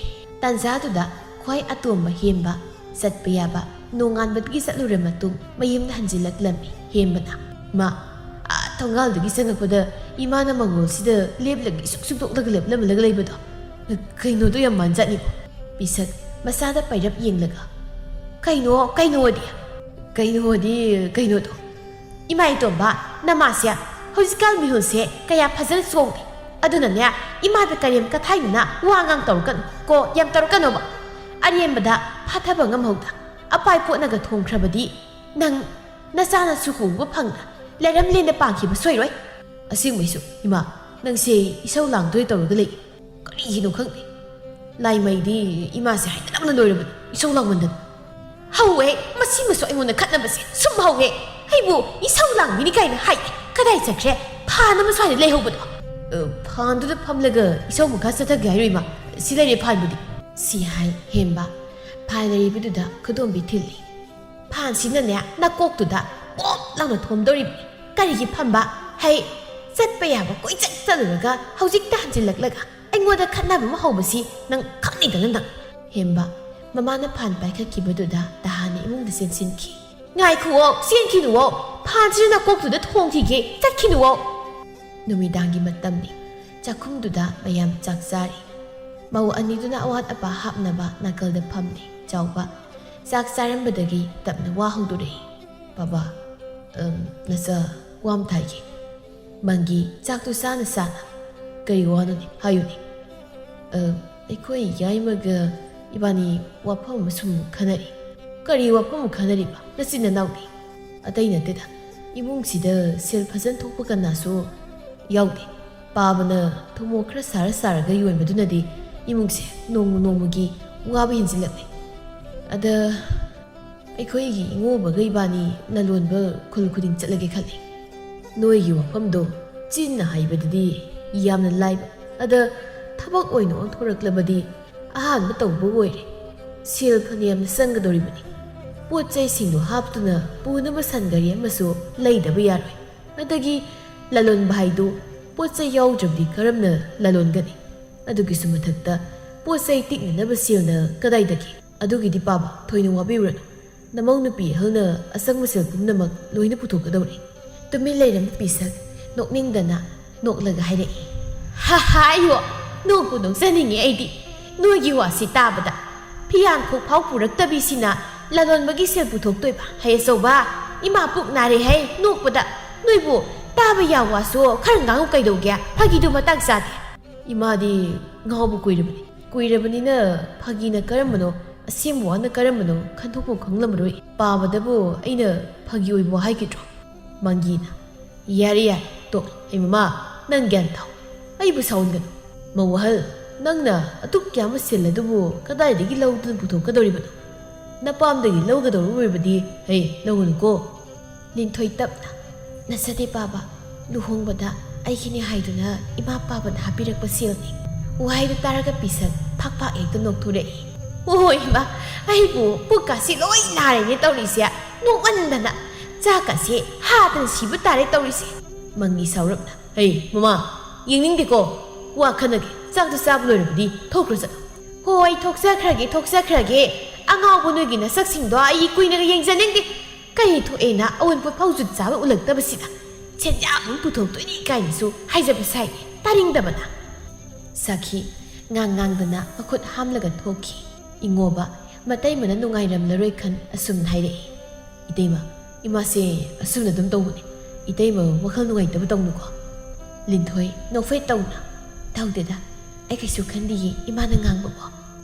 ꯇꯥꯟꯖꯥꯗꯨꯗ ꯈ꯭ꯋꯥꯏ ꯑꯇꯣꯝꯕ ꯍꯦꯝꯕ ꯆꯠꯄ ꯌꯥꯕ ꯅꯣꯡꯉꯥꯟꯕꯗꯒꯤ ꯆꯠꯂꯨꯔ ꯃꯇꯨꯡ ꯃꯌꯨꯝꯗ ꯍꯟꯖꯤꯜꯂꯛꯂꯝꯃꯤ꯫ ꯍꯦꯝꯕꯅ, "ꯃꯥ, ꯑꯥ ꯊꯣꯡꯒꯥꯜꯗꯒꯤ ꯆꯪꯉꯛꯄꯗ ꯏꯃꯥꯅ ꯃꯪꯒꯣꯜꯁꯤꯗ ꯂꯦꯞꯂꯒ ꯏꯁꯨꯛ ꯁꯨꯛꯇꯣꯛꯂꯒ ꯂꯦꯞꯂꯝꯂꯒ ꯂꯩꯕꯗꯣ, ꯀꯩꯅꯣꯗꯣ ꯌꯥꯝ ꯃꯥꯟꯖꯥꯠꯅꯤꯀꯣ꯫" ꯄꯤꯁꯛ ꯃꯆꯥꯗ ꯄꯩꯔꯞ ꯌꯦꯡꯂꯒ, "ꯀꯩꯅꯣ, ꯀꯩꯅꯣꯗꯤ?" "ꯀꯩꯅꯣꯗꯤ, ꯀꯩꯅꯣꯗꯣ, ꯏꯃꯥ ꯏꯇꯣꯝꯕ, ꯅꯃꯥꯁꯦ ꯍꯧꯖꯤꯛꯀꯥꯟ ꯃꯤꯍꯨꯜꯁꯦ ꯀꯌꯥ ꯐꯖꯅ ꯆꯣꯡꯗꯦ꯫ ꯑꯗꯨꯅꯅꯦ, ꯏꯃꯥꯗ ꯀꯔꯦꯝ ꯀꯊꯥꯏꯅꯅ ꯋꯥ ꯉꯥꯡ ꯇꯧꯔꯛꯀꯅꯨ ꯀꯣ, ꯌꯥꯝ ꯇꯧꯔꯛꯀꯅꯣꯕ꯫ ꯑꯔꯦꯝꯕꯗ ꯐꯥꯊꯕ ꯉꯝꯍꯧꯗ ꯑꯄꯥꯏ ꯄꯣꯠꯅꯒ ꯊꯣꯡꯈ꯭ꯔꯕꯗꯤ ꯅꯪ ꯅꯆꯥ ꯅꯁꯨ ꯎꯕ ꯐꯪꯗ ꯂꯩꯔꯝꯂꯦꯟꯗ ꯄꯥꯟꯈꯤꯕ ꯁꯣꯏꯔꯣꯏ꯫" "ꯑꯁꯦꯡꯕꯩꯁꯨ, ꯏꯃꯥ, ꯅꯪꯁꯦ ꯏꯁꯧ ꯂꯥꯡꯗꯣꯏ ꯇꯧꯔꯒ ꯂꯩ꯫ ꯀꯔꯤꯒꯤꯅꯣ ꯈꯪꯗꯦ꯫ ꯂꯥꯏꯃꯩꯗꯤ ꯏꯃꯥꯁꯦ ꯍꯥꯏꯅ ꯂꯣꯏꯔꯕꯅꯤ, ꯏꯁꯧ ꯂꯥꯡꯃꯟꯗꯅ꯫" ꯍꯧꯋꯦ꯫ ꯃꯁꯤꯃꯁꯨ ꯑꯩꯉꯣꯟꯗ ꯈꯠꯅꯕꯁꯦ ꯁꯨꯝ ꯍꯧꯋꯦ꯫ ꯑꯩꯕꯨ ꯏꯁꯧ ꯂꯥꯡꯕꯤꯅꯤ ꯀꯥꯏꯅ ꯍꯥꯏ꯫ ꯀꯗꯥꯏ ꯆꯠꯈ꯭ꯔꯦ? ꯐꯥꯟ ꯑꯃ ꯁ꯭ꯋꯥꯏꯗ ꯂꯩꯍꯧꯕꯗꯣ꯫ ꯑ, ꯐꯥꯟꯗꯨꯗ ꯐꯝꯂꯒ ꯏꯁꯧ ꯃꯈꯥ ꯆꯠꯊꯒꯦ ꯍꯥꯏꯔꯣ ꯏꯃꯥ? ꯁꯤ ꯂꯩꯔꯦ ꯐꯥꯟꯕꯨꯗꯤ꯫ ꯁꯤ ꯍꯥꯏ ꯍꯦꯝꯕ ꯐꯥꯟ ꯂꯩꯔꯤꯕꯗꯨꯗ ꯈꯨꯗꯣꯝꯕꯤ ꯊꯤꯜꯂꯤ꯫ ꯐꯥꯟꯁꯤꯅꯅꯦ ꯅꯀꯣꯛꯇꯨꯗ ꯄꯣꯞ ꯂꯥꯎꯅ ꯊꯣꯝꯗꯧꯔꯤꯕꯅꯤ꯫ ꯀꯔꯤꯒꯤ ꯐꯝꯕ? ꯍꯩ, ꯆꯠꯄ ꯌꯥꯕ ꯀꯣꯏꯆꯠ ꯆꯠꯂꯨꯔꯒ ꯍꯧꯖꯤꯛꯇ ꯍꯟꯖꯤꯜꯂꯛꯂꯒ ꯑꯩꯉꯣꯟꯗ ꯈꯠꯅꯕ ꯑꯃ ꯍꯧꯕꯁꯤ ꯅꯪ ꯈꯪꯅꯤꯗꯅ ꯅꯪ꯫ ꯍꯦꯝꯕ ꯃꯃꯥꯅ ꯐꯥꯟ ꯄꯥꯏꯈꯠꯈꯤꯕꯗꯨꯗ ꯇꯍꯥꯅ ꯏꯃꯨꯡꯗ ꯆꯦꯟꯁꯤꯟꯈꯤ꯫ ꯉꯥꯏꯈꯨꯑꯣ, ꯆꯦꯟꯈꯤꯅꯨꯑꯣ, ꯐꯥꯟꯁꯤꯅ ꯅꯀꯣꯛꯇꯨꯗ ꯊꯣꯝꯈꯤꯒꯦ, ꯆꯠꯈꯤꯅꯨꯑꯣ꯫ ꯅꯨꯃꯤꯗꯥꯡꯒꯤ ꯃꯇꯝꯅꯤ꯫ ꯆꯥꯛꯈꯨꯝꯗꯨꯗ ꯃꯌꯥꯝ ꯆꯥꯛ ꯆꯥꯔꯤ꯫ ꯃꯧ ꯑꯅꯤꯗꯨꯅ ꯑꯋꯥꯠ ꯑꯄꯥ ꯍꯥꯞꯅꯕ ꯅꯥꯀꯜꯗ ꯐꯝꯂꯤ꯫ ꯆꯥꯎꯕ ꯆꯥꯛ ꯆꯥꯔꯝꯕꯗꯒꯤ ꯇꯞꯅ ꯋꯥ ꯍꯧꯗꯣꯔꯛꯏ꯫ "ꯕꯥꯕꯥ, ꯑꯝ, ꯅꯆꯥ ꯋꯥ ꯑꯃ ꯍꯥꯏꯒꯦ꯫" ꯃꯪꯒꯤ ꯆꯥꯛꯇꯨ ꯆꯥꯅ ꯆꯥꯅ, "ꯀꯔꯤ ꯋꯥꯅꯣꯅꯦ? ꯍꯥꯏꯌꯨꯅꯦ꯫" "ꯑ, ꯑꯩꯈꯣꯏ ꯌꯥꯏꯃꯒ ꯏꯕꯥꯅꯤ ꯋꯥꯐꯝ ꯑꯃ ꯁꯨꯝ ꯈꯟꯅꯔꯤ꯫" "ꯀꯔꯤ ꯋꯥꯐꯝ ꯈꯟꯅꯔꯤꯕ? ꯅꯆꯤꯟ ꯅꯅꯥꯎꯗꯤ?" "ꯑꯇꯩ ꯅꯠꯇꯦꯗ, ꯏꯃꯨꯡꯁꯤꯗ ꯁꯦꯜ ꯐꯖꯅ ꯊꯣꯛꯄ ꯀꯅꯥꯁꯨ ꯌꯥꯎꯗꯦ꯫ ꯄꯥꯕꯅ ꯊꯨꯝꯃꯣꯛ ꯈꯔ ꯁꯥꯔ ꯁꯥꯔꯒ ꯌꯣꯟꯕꯗꯨꯅꯗꯤ ꯏꯃꯨꯡꯁꯦ ꯅꯣꯡꯃ ꯅꯣꯡꯃꯒꯤ ꯋꯥꯕ ꯍꯦꯟꯖꯤꯜꯂꯛꯂꯦ꯫ ꯑꯗ ꯑꯩꯈꯣꯏꯒꯤ ꯏꯉꯣꯕꯒ ꯏꯕꯥꯅꯤ ꯂꯂꯣꯟꯕ ꯈꯨꯜ ꯈꯨꯗꯤꯡ ꯆꯠꯂꯒꯦ ꯈꯜꯂꯤ꯫ ꯅꯣꯏꯒꯤ ꯋꯥꯐꯝꯗꯣ ꯆꯤꯟꯅ ꯍꯥꯏꯕꯗꯗꯤ ꯌꯥꯝꯅ ꯂꯥꯏꯕ, ꯑꯗ ꯊꯕꯛ ꯑꯣꯏꯅ ꯑꯣꯟꯊꯣꯔꯛꯂꯕꯗꯤ ꯑꯍꯥꯟꯕ ꯇꯧꯕ ꯑꯣꯏꯔꯦ꯫ ꯁꯦꯜ ꯐꯅꯌꯥꯝꯅ ꯆꯪꯒꯗꯧꯔꯤꯕꯅꯤ꯫ ꯄꯣꯠ ꯆꯩꯁꯤꯡꯗꯣ ꯍꯥꯞꯇꯨꯅ ꯄꯨꯅꯕ ꯁꯟ ꯒꯥꯔꯤ ꯑꯃꯁꯨ ꯂꯩꯗꯕ ꯌꯥꯔꯣꯏ꯫ ꯑꯗꯒꯤ ꯂꯂꯣꯟꯕ ꯍꯥꯏꯗꯨ ꯄꯣꯠ ꯆꯩ ꯌꯥꯎꯗ꯭ꯔꯕꯗꯤ ꯀꯔꯝꯅ ꯂꯂꯣꯟꯒꯅꯤ? ꯑꯗꯨꯒꯤꯁꯨ ꯃꯊꯛꯇ ꯄꯣꯠ ꯆꯩ ꯇꯤꯛꯅꯅꯕ ꯁꯦꯜꯅ ꯀꯗꯥꯏꯗꯒꯤ? ꯑꯗꯨꯒꯤꯗꯤ ꯄꯥꯕ ꯊꯣꯏꯅ ꯋꯥꯕꯤꯔꯨꯔꯅꯨ꯫ ꯅꯃꯧ ꯅꯨꯄꯤ ꯑꯍꯜꯅ ꯑꯁꯪꯕ ꯁꯦꯜ ꯄꯨꯝꯅꯃꯛ ꯂꯣꯏꯅ ꯄꯨꯊꯣꯛꯀꯗꯧꯔꯤ꯫" ꯇꯨꯃꯤꯟ ꯂꯩꯔꯝꯕ ꯄꯤꯁꯛ ꯅꯣꯛꯅꯤꯡꯗꯅ ꯅꯣꯛꯂꯒ ꯍꯥꯏꯔꯛꯏ꯫ "ꯍꯥ ꯍꯥ, ꯑꯩꯌꯣ, ꯅꯣꯛꯄꯨ ꯅꯣꯛꯆꯅꯤꯡꯉꯦ ꯑꯩꯗꯤ ꯅꯣꯏꯒꯤ ꯋꯥꯁꯤ ꯇꯥꯕꯗ꯫ ꯐꯤꯌꯥꯟꯈꯣꯛ ꯐꯥꯎ ꯄꯨꯔꯛꯇꯕꯤꯁꯤꯅ ꯂꯂꯣꯟꯕꯒꯤ ꯁꯦꯜ ꯄꯨꯊꯣꯛꯇꯣꯏꯕ꯫ ꯍꯩ ꯑꯆꯧꯕ, ꯏꯃꯥ ꯄꯨꯛ ꯅꯥꯔꯦ ꯍꯩ ꯅꯣꯛꯄꯗ꯫ ꯅꯣꯏꯕꯨ ꯇꯥꯕ ꯌꯥꯕ ꯋꯥꯁꯨ ꯈꯔ ꯉꯥꯡꯉꯨ ꯀꯩꯗꯧꯒꯦ? ꯐꯥꯒꯤꯗꯨ ꯃꯇꯥꯡ ꯆꯥꯗꯦ꯫" "ꯏꯃꯥꯗꯤ ꯉꯥꯎꯕ ꯀꯨꯏꯔꯕꯅꯤ꯫ ꯀꯨꯏꯔꯕꯅꯤꯅ ꯐꯥꯒꯤꯅ ꯀꯔꯝꯕꯅꯣ, ꯑꯁꯦꯡꯕ ꯋꯥꯅ ꯀꯔꯝꯕꯅꯣ ꯈꯟꯗꯣꯛꯄ ꯈꯪꯂꯝꯃꯔꯣꯏ꯫ ꯄꯥꯕꯗꯕꯨ ꯑꯩꯅ ꯐꯥꯒꯤ ꯑꯣꯏꯕ ꯋꯥ ꯍꯥꯏꯈꯤꯗ꯭ꯔꯣ?" ꯃꯪꯒꯤꯅ, "ꯌꯥꯔꯦ, ꯌꯥꯔꯦ, ꯇꯣꯛ꯫ ꯑꯩ ꯃꯃꯥ, ꯅꯪ ꯒ꯭ꯌꯥꯟ ꯇꯥꯎ꯫ ꯑꯩꯕꯨ ꯁꯥꯎꯍꯟꯒꯅꯨ꯫ ꯃꯧ ꯑꯍꯜ, ꯅꯪꯅ ꯑꯗꯨꯛ ꯌꯥꯝꯕ ꯁꯦꯜ ꯑꯗꯨꯕꯨ ꯀꯗꯥꯏꯗꯒꯤ ꯂꯧꯗꯨꯅ ꯄꯨꯊꯣꯛꯀꯗꯧꯔꯤꯕꯅꯣ? ꯅꯄꯥꯝꯗꯒꯤ ꯂꯧꯒꯗꯧꯔꯨꯕꯗꯤ ꯍꯩ ꯂꯧꯒꯅꯨꯀꯣ꯫ ꯂꯤꯟꯊꯣꯏ ꯇꯞꯅ, "ꯅꯠꯆꯗꯦ ꯄꯥꯕ, ꯂꯨꯍꯣꯡꯕꯗ ꯑꯩꯒꯤꯅꯤ ꯍꯥꯏꯗꯨꯅ ꯏꯃꯥ ꯄꯥꯕꯅ ꯍꯥꯞꯄꯤꯔꯛꯄ ꯁꯦꯜꯅꯤ"꯫ ꯋꯥꯍꯩꯗꯨ ꯇꯥꯔꯒ ꯄꯤꯁꯛ ꯐꯥꯛ ꯐꯥꯛ ꯍꯦꯛꯇ ꯅꯣꯛꯊꯣꯔꯛꯏ꯫ "ꯑꯣ ꯏꯃꯥ, ꯑꯩꯕꯨ ꯄꯨꯛꯀꯥꯁꯤ ꯂꯣꯏ ꯅꯥꯔꯦꯅꯦ ꯇꯧꯔꯤꯁꯦ꯫ ꯅꯣꯛꯃꯟꯗꯅ ꯆꯥꯛꯀꯁꯦ ꯍꯥꯗꯅ ꯁꯤꯕ ꯇꯥꯔꯦ ꯇꯧꯔꯤꯁꯦ"꯫ ꯃꯪꯒꯤ ꯁꯥꯎꯔꯞꯅ, "ꯍꯩ ꯃꯃꯥ, ꯌꯦꯡꯅꯤꯡꯗꯦꯀꯣ꯫ ꯋꯥ ꯈꯟꯅꯒꯦ꯫ ꯆꯥꯛꯇꯨ ꯆꯥꯕ ꯂꯣꯏꯔꯕꯗꯤ ꯊꯣꯛꯈ꯭ꯔꯣ ꯆꯠꯂꯣ"꯫ "ꯍꯣꯏ, ꯊꯣꯛꯆꯈ꯭ꯔꯒꯦ, ꯊꯣꯛꯆꯈ꯭ꯔꯒꯦ꯫ ꯑꯉꯥꯎꯕ ꯅꯣꯏꯒꯤ ꯅꯁꯛꯁꯤꯡꯗꯣ ꯑꯩ ꯀꯨꯏꯅꯒ ꯌꯦꯡꯖꯅꯤꯡꯗꯦ꯫ ꯀꯔꯤ ꯊꯣꯛꯑꯦꯅ ꯑꯋꯨꯟꯄꯣꯠ ꯐꯥꯎ ꯖꯨꯠ ꯆꯥꯕ ꯎꯠꯂꯛꯇꯕꯁꯤꯗ ꯁꯦꯟꯖꯥ ꯑꯃ ꯄꯨꯊꯣꯛꯇꯣꯏꯅꯤ ꯀꯥꯏꯅꯁꯨ ꯍꯥꯏꯖꯕ ꯁꯥꯏ꯫ ꯇꯥꯅꯤꯡꯗꯕꯅ"꯫ ꯁꯥꯈꯤ ꯉꯥꯡ ꯉꯥꯡꯗꯅ ꯃꯈꯨꯠ ꯍꯥꯝꯂꯒ ꯊꯣꯛꯈꯤ꯫ ꯏꯉꯣꯕ ꯃꯇꯩꯃꯅ ꯅꯨꯡꯉꯥꯏꯔꯝꯂꯔꯣꯏ ꯈꯟ ꯑꯁꯨꯝꯅ ꯍꯥꯏꯔꯛꯏ, "ꯏꯇꯩꯃ, ꯏꯃꯥꯁꯦ ꯑꯁꯨꯝꯅ ꯑꯗꯨꯝ ꯇꯧꯕꯅꯦ꯫ ꯏꯇꯩꯃ ꯋꯥꯈꯜ ꯅꯨꯡꯉꯥꯏꯇꯕ ꯇꯧꯅꯨꯀꯣ"꯫ ꯂꯤꯟꯊꯣꯏ ꯅꯣꯛꯐꯦꯠ ꯇꯧꯅ, "ꯇꯧꯗꯦꯗ, ꯑꯩ ꯀꯩꯁꯨ ꯈꯟꯗꯤꯌꯦ ꯏꯃꯥꯅ ꯉꯥꯡꯕꯕꯣ"꯫